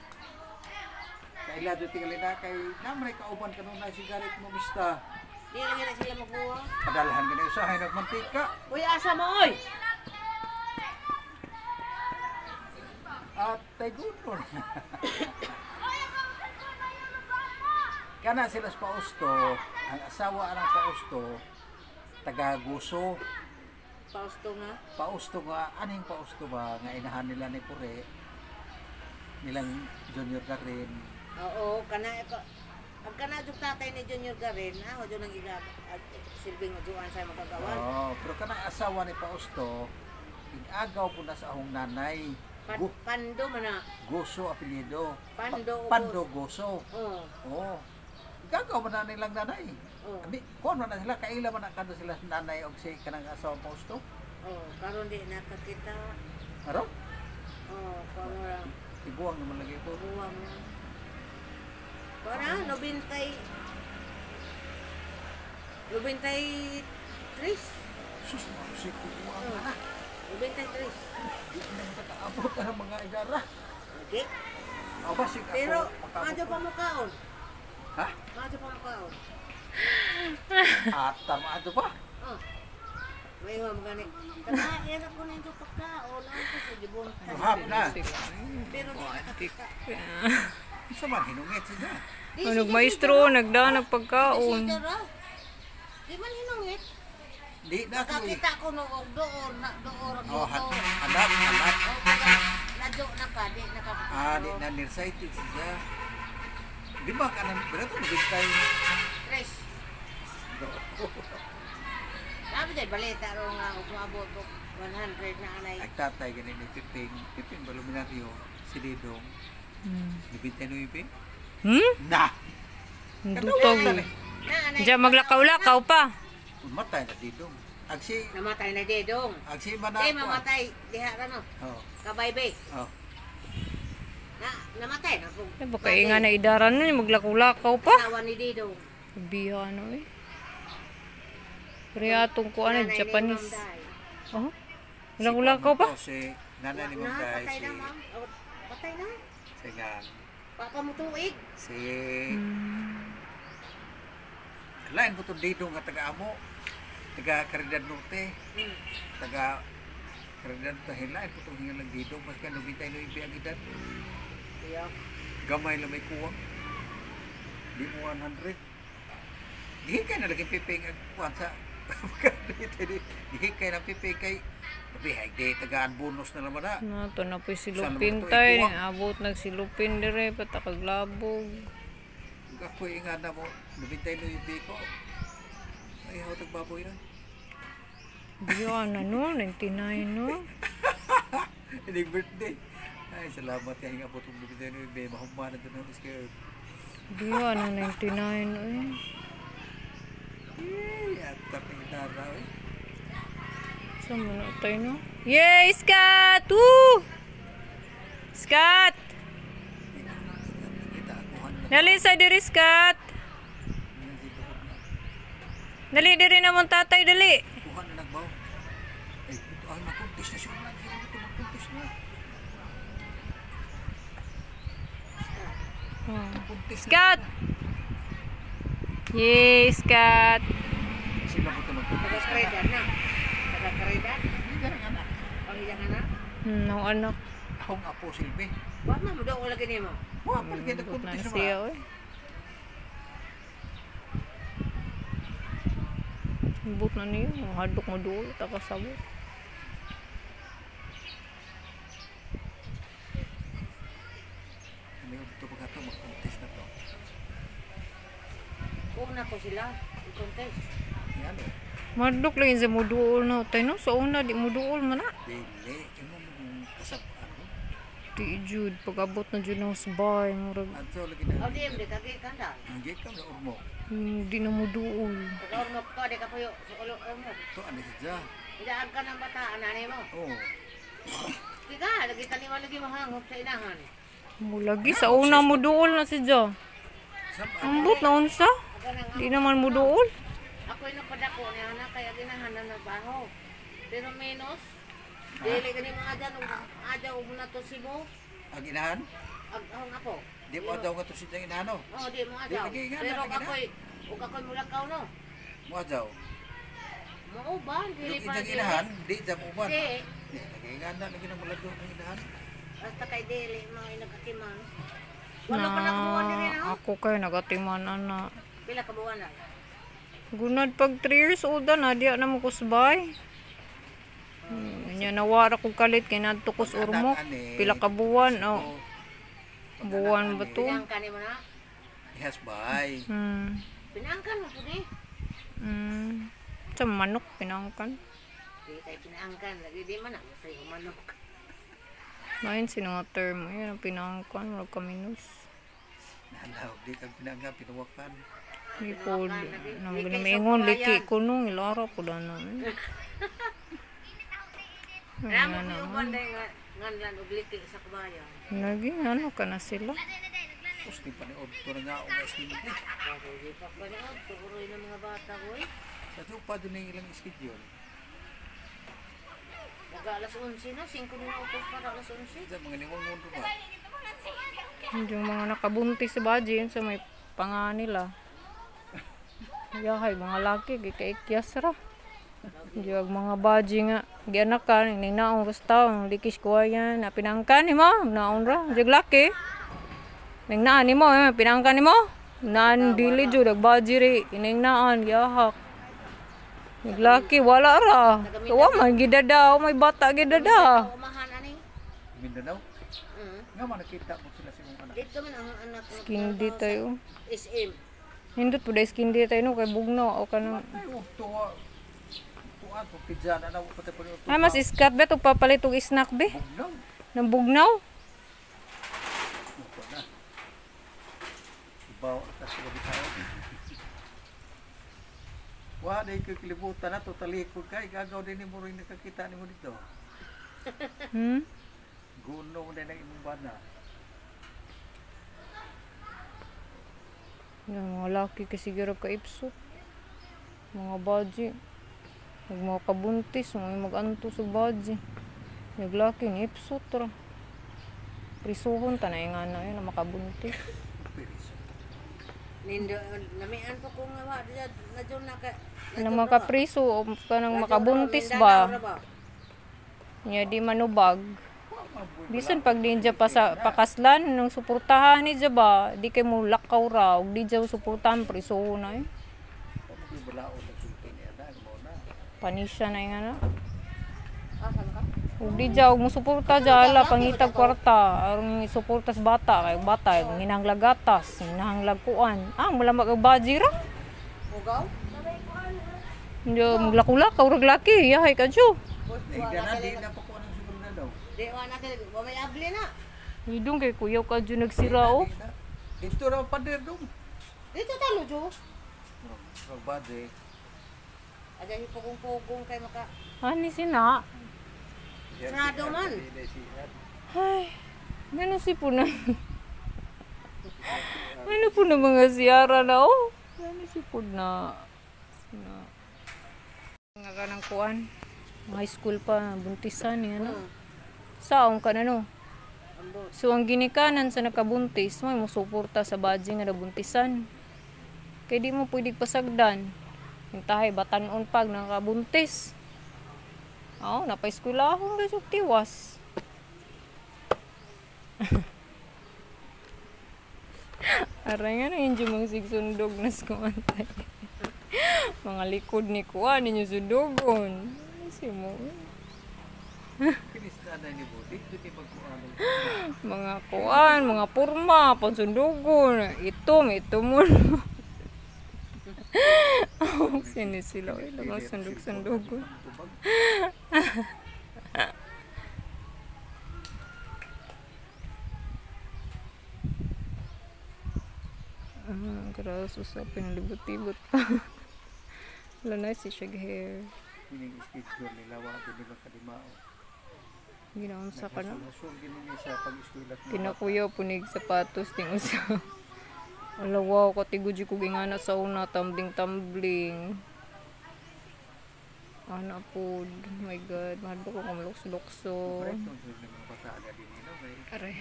Kaila do tingali na kay namray kauban kanunay si garit mo mista. Di lagi na sila magbuwa. Padalhan gani usahay nagmantika. Uy, asa mo oy? At tay guno. Kana sila sa Pausto, ang asawa ang Pausto, taga Guso. Pausto nga. Pausto nga, aning Pausto ba nga inahan nila ni Pure, nilang Junior Garin. Oo, kana ko. Ang kana jud tatay ni Junior Garin, ako jud ang iga silbing ujuan sa magagawan. Oh, pero kanang asawa ni Pausto, igagaw po na sa ahong nanay. Pando man na. Goso apelyido. Pando Pando Goso. Oo. Oh. Igagaw man na nilang nanay. Oo. Abi, kuwan man na sila, kaila man na kado sila nanay og si kanang asawa Pausto. Oh, karon di nakakita. Aro? Oh, kuwan ra. Tiguang naman lagi ko. Buwang na. Para, 93. Sus, si tiguang na. 93. Di na makaabot ang mga idara. Okay. O, basig ako, Pero, makaabot madyo pa mo kaon. Ha? Madyo pa mo kaon. At tama pa. Oh. May nga mga ni. Kana, ko na ito pagkaon. Ang ko sa jibon. Ruhab na. Pero di nakakita. Isa man, hinungit siya. Oh, nagmaestro, nagdaan, nagpagkaon. Di man hinungit. Di na ko. Nakakita ko noong doon, na doon, Oh, doon. anak, anak. Oh, kaya ladyo na ka, di na ka. Ah, di na nearsighted siya. Di ba ka nang berato bintay. Tres. Sabi dahil balita ro nga umabot og 100 na anay. Ang tatay ganin ni Piping, Piping Baluminaryo, si Didong. 99. Hmm? Na. Dutog. Na anay. Diyan maglakaw-lakaw pa. Matay na Didong. Agsi, Namatay na Didong. agsi man na. Di mamatay diha ra no. Oh, Kabaybay. oh. Na namatay na po. Ay, baka inga na idaran nun, maglakaw-lakaw pa. Asawa ni Didong. Biya ano eh. Pero atong ko ano, Nanay ni Japanese. Ma'am Day. Oh? Maglakaw-lakaw pa? Si, si nanay ni Na, Ma'am Day, patay si na ma'am. Oh, patay na. si nga, Papa mo tuig. si Lain po to Didong nga taga-amo, taga Caridad Norte, taga Caridad Norte, hilain po itong hingalang Didong, maski 99 ang edad. Iya. Gamay lang may kuwang. Di mo 100. Gihikay na lagi piping ang kuwan sa gihikay ng piping kay Nabihay, di tagaan bonus na naman na. Na, to na po'y Saan silupin naman ito tayo. ikuha? Abot nagsilupin dire, patakaglabog. Ako nga na mo, 99 ko. Ay, hawag baboy na. Biya na no, 99 no. Hindi birthday. Ay, salamat kay nga po itong 99. Mahuma na doon ang iska. Biya na 99 eh. Eh, at taping daraw eh. Sa mo na tayo no? Yay, Scott! Woo! Scott! Kita, kuha na lang. Dali sa diri, Scott! Dali diri naman tatay, dali! Kuha na nagbaw. Ay, ito ay magkuntis na siya. Magkuntis na. Oh. Magkuntis na. Scott! Yay, Scott! Sila po ito magkuntis. Taga-Caridad na. Taga-Caridad. Hindi ka ng anak. Ang iyang anak. Ang anak. Akong apo silbi. Wa man mo daw lagi nimo. Wa pa lagi Abot na nagkuntis na siya, ba? oy. Abot na niya. Hadok mo doon. Takasabot. Ano yung ito pagkato magkuntis na to? Kung na ko sila i-contest. Yan o. Madlok lang yun sa muduol na. Tayo no, sa una, di muduol man na. Dili. Imo mo kung kasab ano? Di jud, pag-abot na jud ng sabay. Murag, Adto lagi na. O di di kagi kanda. Ang ka na urmo. hindi na muduol. Taga-ormok ka di ka puyo sa ulo ormok. To ano siya? Idaag ka ng bata anani mo. Oh. Di ka lagi taniwan lagi mahanghop sa inahan. Mulagi, sa una muduol na si Jo. Sab Ambot na unsa? Aga nang Di naman muduol. ako yung napadako niya na kaya ginahan na nabaho. Pero menos dili kani mga adyan ug adyaw mo na to Cebu. Ang inahan? Ag ang apo. Di mo daw nga to siya inahan no? Oh, di mo adyaw. Di, lagi nga, Pero lagi na. ako'y ug ako'y mulakaw no. Mo daw. Mao ba dili Yung pa inang inahan, di jam uban. Di. Di lagi nga na lagi na mula doon ang inahan. Basta kay dili mga inagatiman. Wala pa nakabuwan diri na. Na, ako kay nagatiman ana. Pila ka buwan na? Gunad pag 3 years old na, diya na mo kusbay. Nya nawara kong kalit kay nadto ko sa Ormoc. Pila ka buwan, oh. Buwan ba to? Pinangkan nimo na? Yes, bye. Pinangkan mo pud eh. Sa manok pinangkan. Di kay pinangkan lagi di man na say manok. Main sino nga term, yun ang pinangkan, murag kaminus. Nalaw, di kang pinangga, pinuwakan. Di po, nang ginamingon, liki ko nung ilara po na. Ramo ko yung uban dahil nga nganlan og liki sa kabayan. Lagi, ano ka na sila? Sus, di pa ni Odto na nga, o schedule. Pero di pa panood, tuuroy ng mga bata ko eh. Sa tupa doon yung ilang schedule. Naga alas 11 na, 5 minutos para alas 11. Sa mga niwang mundo ba? Yung mga nakabuntis sa baji, yun sa may panga nila. Yahay, mga laki, gikaikyas ra. Diyan mga baji nga, gianak ka, ninaong rasta, likis ko yan, na pinangkan ni mo, naon ra, diyan laki. Ningnaan ni mo, eh, pinangkan ni mo. Naan dili jud, ag baji ri, iningnaan, giyahak. Naglaki wala ra. Wa man gidada, may bata gidada. Umahan ani. Mindanao. Nga man nakita mo sila sa imong anak. Dito man ang anak ko. Skin di tayo. SM. Hindot po dahil skin di tayo no kay bugnaw o kanang. Ay, oh, tuwa. Tuwa, kung pizza na na, pati pa Ay mas iskat be tug papalit og snack be. Bugnaw. Nang bugnaw. Ito na. Ibaw at sila bitaw. Wa na yung kilibutan na to, talikod ka, igagaw din mo rin nakakita ni mo dito. Guno mo din ang imong bana. Yung mga laki kasi siguro ka ipsot. Mga baji. Nag mga kabuntis, mga mag-anto sa baji. Naglaki ni ipsot ra. Prisuhon tanay nga na yun, na makabuntis. Piriso. Nindo lamian po ko nga wa na jud na ka. Nang makapriso o kanang makabuntis ba? Nya di manubag. Bisan pag di dya pa sa pakaslan nang suportahan ni dya ba, di kay mo lakaw ra ug di dya suportahan prisuhon na eh. Panisya na nga na. Ug di dya og musuporta dya ala pangitag kwarta aron suporta sa bata kay bata nginahanglag gatas, nginahanglag kuan. Ah, mula mag baji ra. Ugaw? Hindi maglakaw-lakaw rag laki, yahay ka dyo. Di na di na pa ko anong siguro na daw. Di wa na kay wa may abli na. Idong kay kuyaw ka dyo nagsira oh. Di na. Dito raw pader dong. Dito talo jo. Magbade. Ada hipugong-pugong kay maka. Ani sina? Sarado man. Ay, ngano si po na. Ano po na mga siyara na oh? Ano si po na. Sina. Nga ka ng kuan. High school pa, buntisan yan. Ano? Saong ka na no? So ang ginikanan sa nakabuntis, may musuporta sa baji nga nabuntisan. Kaya di mo pwede pasagdan. Hintahay, batanon pag nakabuntis. Oo, napaeskwelahon na sa tiwas. Aray nga na yung mga sigsundog na skumantay. Mga likod ni kuha ninyo sundogon. Si mo. Mga kuan, mga purma, pansundugon. Itom, itomon. Sino sila? Ilang sundog-sundugon. Graso sa pinalibot-libot pa. Wala na si siya hair. Kining schedule nila wa gini makadimao. Ginaon sa ka na. Pinakuyaw punig sapatos ting usa. Ala wow, katigod jud kog ingana sa una tumbling-tumbling. Ana pod. Oh my God, mahadlok ko kamlukso-lukso. Aray.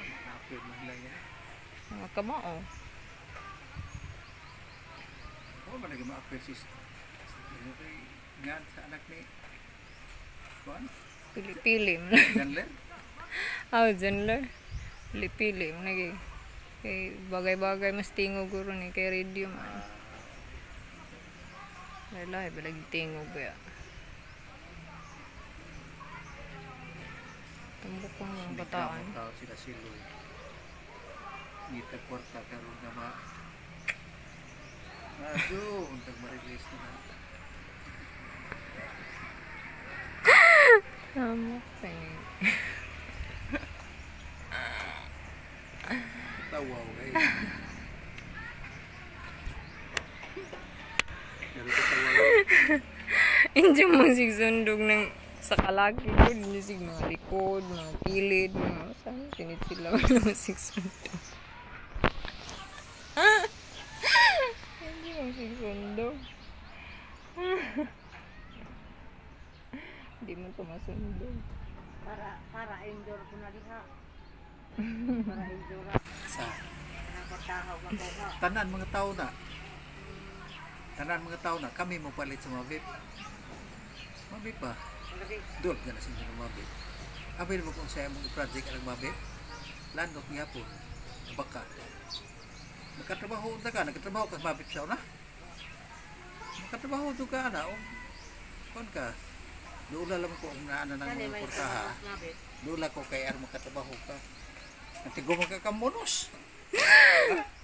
Mga kamao. Wa man lagi ma-appeal si ngan sa anak ni kuan? Pili-pili. Zenler? Oh, Zenler. Pili-pili mo lagi. Kay bagay-bagay mas tingog guro ni kay radio man. Lahi ba lagi tingog ba? Tambok ko mga bataan. Tao sila siloy. Ngita kwarta karon na ma. Ado, untag ma-release na. Tama. Tawa ko kayo. Pero katawa. Hindi mo sigsundog ng sa kalaki ko. Hindi sig mga likod, mga kilid, mga saan. Tinit sila mga sigsundog. Hindi mo sigsundog. Hindi mo ito masundog. Para indoor ko na diha. Para indoor. Sa tanan mga tao na. Tanan mga tao na kami mo palit sa mabip. Mabip ba? Dol ka na sa inyo mabip. Abil mo kung sa imong project ang mabip. Landot gyapon. Baka. Nakatrabaho unta ka, nakatrabaho ka sa mabip sa una. Nakatrabaho to ka na. Kon ka. Dula lang ko ang naana ng mga portaha. Dula ko kay ar makatrabaho ka. Natigo mo ka kamunos.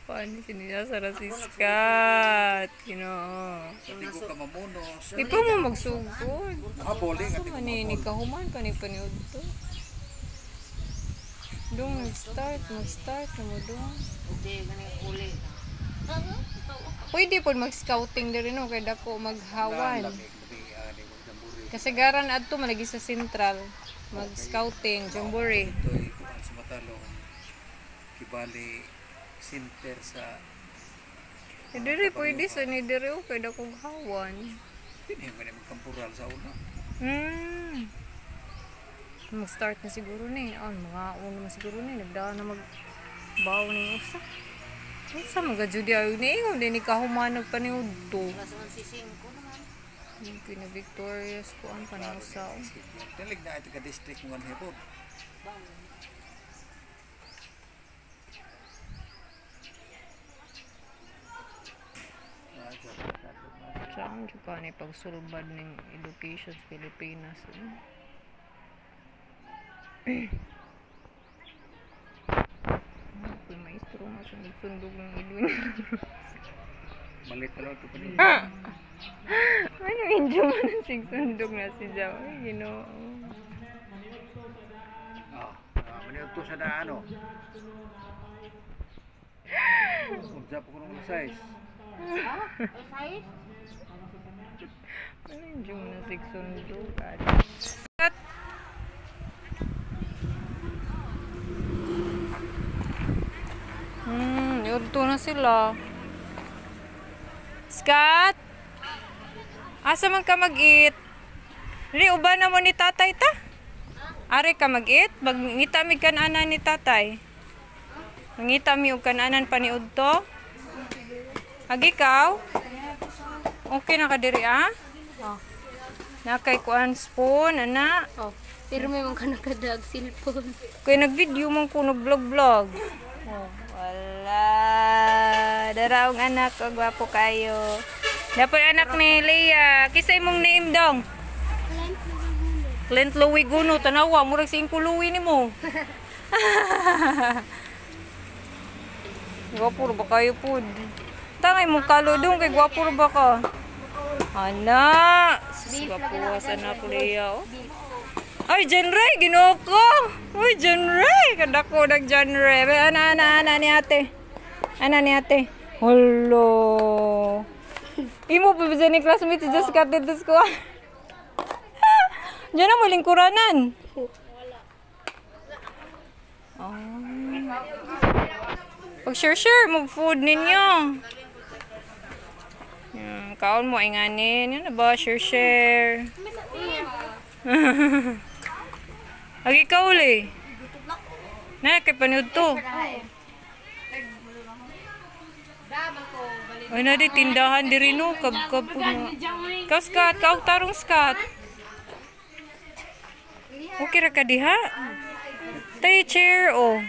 Paano sinila sa si Scott? Ginoo. Natigo ka mamunos. Ikaw mo magsugod. Habol eh, Asa man ni kahuman ka ni paniud to? Dong nag-start, mag-start na mo dong. Pwede po mag-scouting diri no kay dako maghawan. Kasagaran adto malagi sa Central mag-scouting, jamboree. Ito'y kuan sa Matalong. Kibali center sa Eh, diri pwede sa ni diri oh, kay dako hawan. Hindi man magkampural sa una. Mag-start na siguro ni. Oh, mga una na siguro ni nagdaan na mag baw ni usa. Unsa mga jud ayo ni ingon din ni kahuman nagpaniud to. Yung Queen Victoria's kuan pa ni usa. Oh. Tilig na ito ka district mo nga hipod. Saan jud ka ni pagsulbad ning education sa Pilipinas? Eh? Ano maestro nga sundog-sundog ng Edwin. Malit na lang ito pa niya. Ano injo man ang sigsundog na si Jao? Ay, Ginoo. Ah, maniyog to sa daan, oh. Unsa pa ko nung size. Ano injo man ang sigsundog? Yudto na sila. Scott? Asa man ka mag-eat? Dili, uban na mo ni tatay ta? Are ka mag-eat? Mangita mi kananan ni tatay. Mangita mi og kananan pa ni udto. Agi ikaw? Okay na ka diri ah? Oh. Nakay kuan spoon ana. Oh, pero may mga nakadag cellphone. Kay nag-video man ko nag-vlog-vlog. Oh, wala. Daraong anak, oh, gwapo kayo. Dapat anak ni Leia. Kisay mong name dong? Clint Louie Guno. Tanawa, murag si Ingko Louie nimo. Gwapo ba kayo pud? Tangay mong kalo dong kay gwapo ba ka? Ana, sus gwapo sa anak Leia. Oh. Ay, John Ray, Ginoo ko. Uy, John Ray. Kadako nag John Ray. Ana, ana, ana ni ate. Ana ni ate. Hello. Imo pa ba ni classmate si Jessica dito sa kuha? Diyan na mo lingkuranan. Wala. Oh. Pag share-share, mag-food ninyo. Yan, kaon mo ay nganin. Yan na ba? Share-share. Agi ka uli. Na, kay panood to. Ay na di, tindahan diri no. Kab-kab po na. Ikaw, Scott. Kaog tarong, Scott. Okay ra ka diha? Tay chair, oh.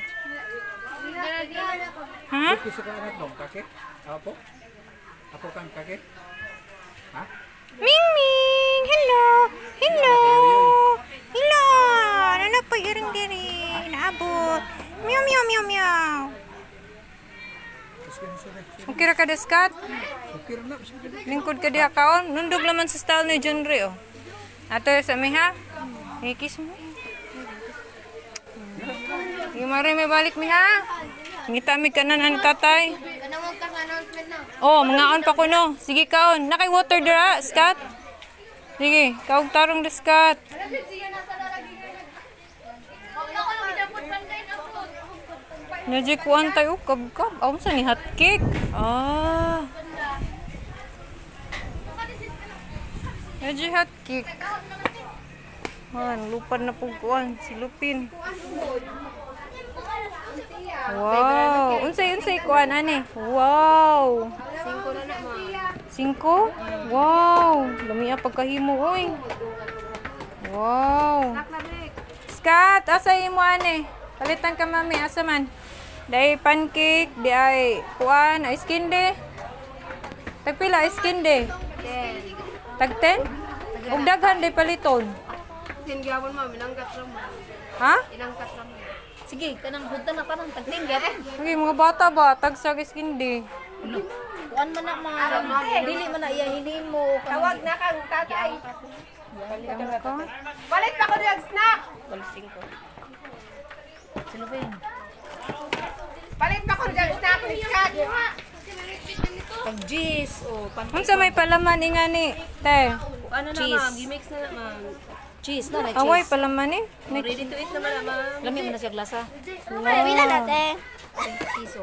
Ha? Kisa ka anak dong, kakit? Apo? Apo kang kakit? Ha? Ming Ming! Hello! Hello! Hello! Ano po iring diri? Naabot. Meow meow meow meow. Okay ra ka Scott? Okay ra na. Lingkod ka diha kaon. Nundog laman sa style ni John Ray, oh. Ato sa mi ha? I-kiss mo. Yung mare may balik mi ha? Ngita mi kanan ang tatay. Oh, mga on pa ko no. Sige kaon. Nakay water dira, Scott. Sige, kaog tarong de Scott. Nadya kuan tayo kab-kab. Aw sa ni hot cake. Ah. Nadya hot cake. Man, lupad na pug kuan si Lupin. Wow. Unsay kuan ani? Wow. 5 na na ma. 5? Wow. Lamia pagkahimo oy. Wow. Scott, asa imo ani? Palitan ka mami, asa man? Dai pancake, di ay kuan, ice candy. Tagpila ice candy? 10. Tag 10? Tag Ug daghan day paliton. Tinggawon ma'am, inangkat ra mo. Ha? Inangkat ra mo. Sige, kanang hudta na parang tagting gyapon. Sige, mga bata ba tagsa kindi. Kuan man na ma'am. Dili man na iya hinimo. Tawag na kang tatay. Palit pa ko ng snack. Sino ba yun? Palit pa ko ng snack ni Scott. Pag cheese o pan Unsa may palaman ingani, te? Ano na Cheese. ma'am, gimix na na ma'am. Cheese na na cheese. Away palaman eh. Ready to eat naman na ma'am. Lami man na siya glasa. Pila na te. Piso.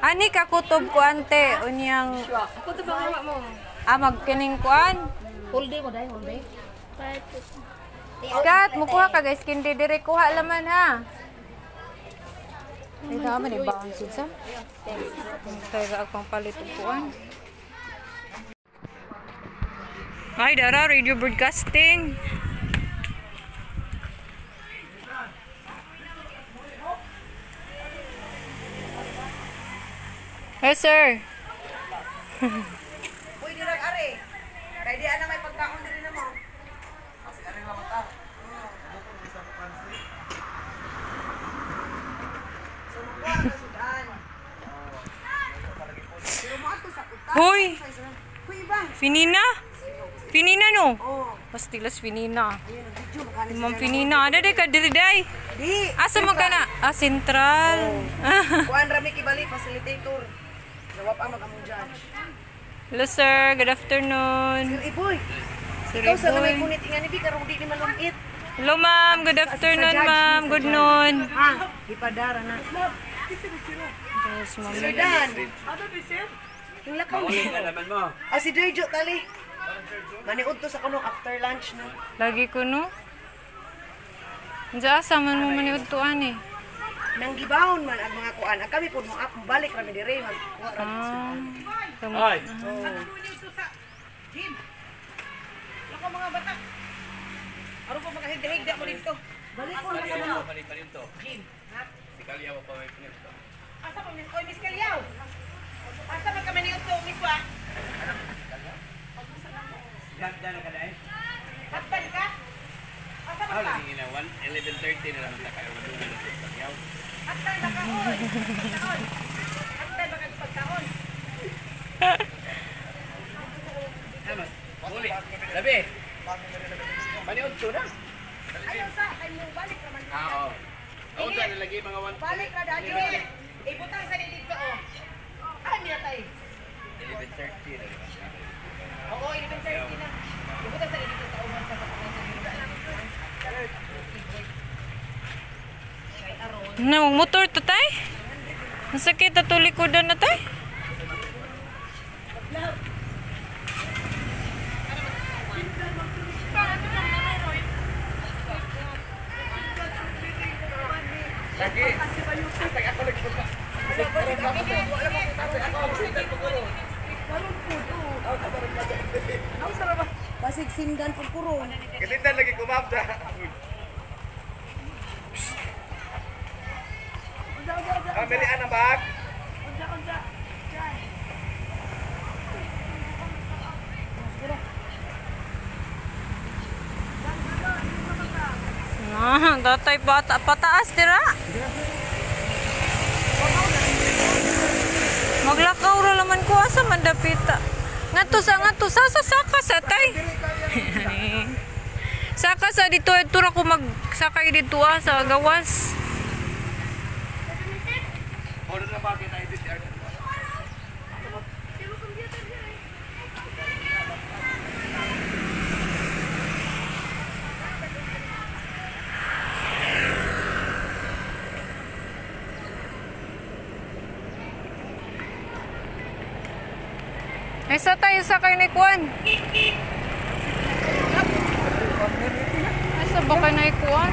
Ani kakutob ko ante unyang Ako to ba nga mo? ah magkining kuan. Whole day mo dai, whole day. Skat, mukuha ka guys kindi dire kuha laman ha. Ay tama ni baon sa. Tayo akong palit og kuan. Ay dara radio broadcasting. Hey sir. Uy, dirag are. Kay di ana may pagkaon diri na mo. Hoy, Uy, iba. Finina? Finina no? Oh, Pastilas Finina. ayun ang video makani. Ma'am Finina, ano di ka diri day? Di. Asa man ka na? Ah, Central. Kuan ra mi kibali facilitator. Nawap ang mag-among judge. Hello sir, good afternoon. Sir Iboy. Sir Ikaw sa Iboy. may punit nga ni bi karong di ni manumit. Hello ma'am, good afternoon ma'am, good noon. Ha, gipadara na. Yes, ma'am. Sir Dan. Yung lakaw. Ah, si Derjo tali. Maniud to sa kuno after lunch no. Lagi ko no. Unsa asa man mo maniudtuan eh. Nang gibawon man ang mga kuan. Ang kami pud mo up balik rami dire mag kuha ra mi sa Ah, Lako mga bata. Aron pa makahigda-higda mo dito. Balik mo na sa mga. Jim, ha? Si Kalyaw pa may pinito. Asa pa Miss Oy, Miss Kalyaw? Asa man kami niyo to, Miss wa? Hagdan ka? Asa man ka? 11:30 na lang ta kayo madungan na sa Kalyaw. Hagdan ba ka, oy? Pagkaon. Hagdan ba ka pagkaon? Uli. Labi. Maniud to na. Ayaw sa kay mo balik ra man. Ah, oo. Ako na lagi mga 1 Balik ra dali. Ibutang sa dito oh. Ay, mi na tay. 11:30 na lang. Oo, 11:30 na. Ibutang sa dito sa uban sa Na motor to tay? Masakit ato likodan na tay? Basig sindan pud kuron. Kasi lagi kumabda. Pamilian ang bag. Ah, tatay bata pataas dira. Maglakaw ra laman ko asa man dapita. Ngadto sa sa saka sa tay. Saka sa dito ito ra ko magsakay dito ah, sa gawas. Order na ba kita edit Ay sa tayo sakay ni Kuan. Asa ba kay na Kuan?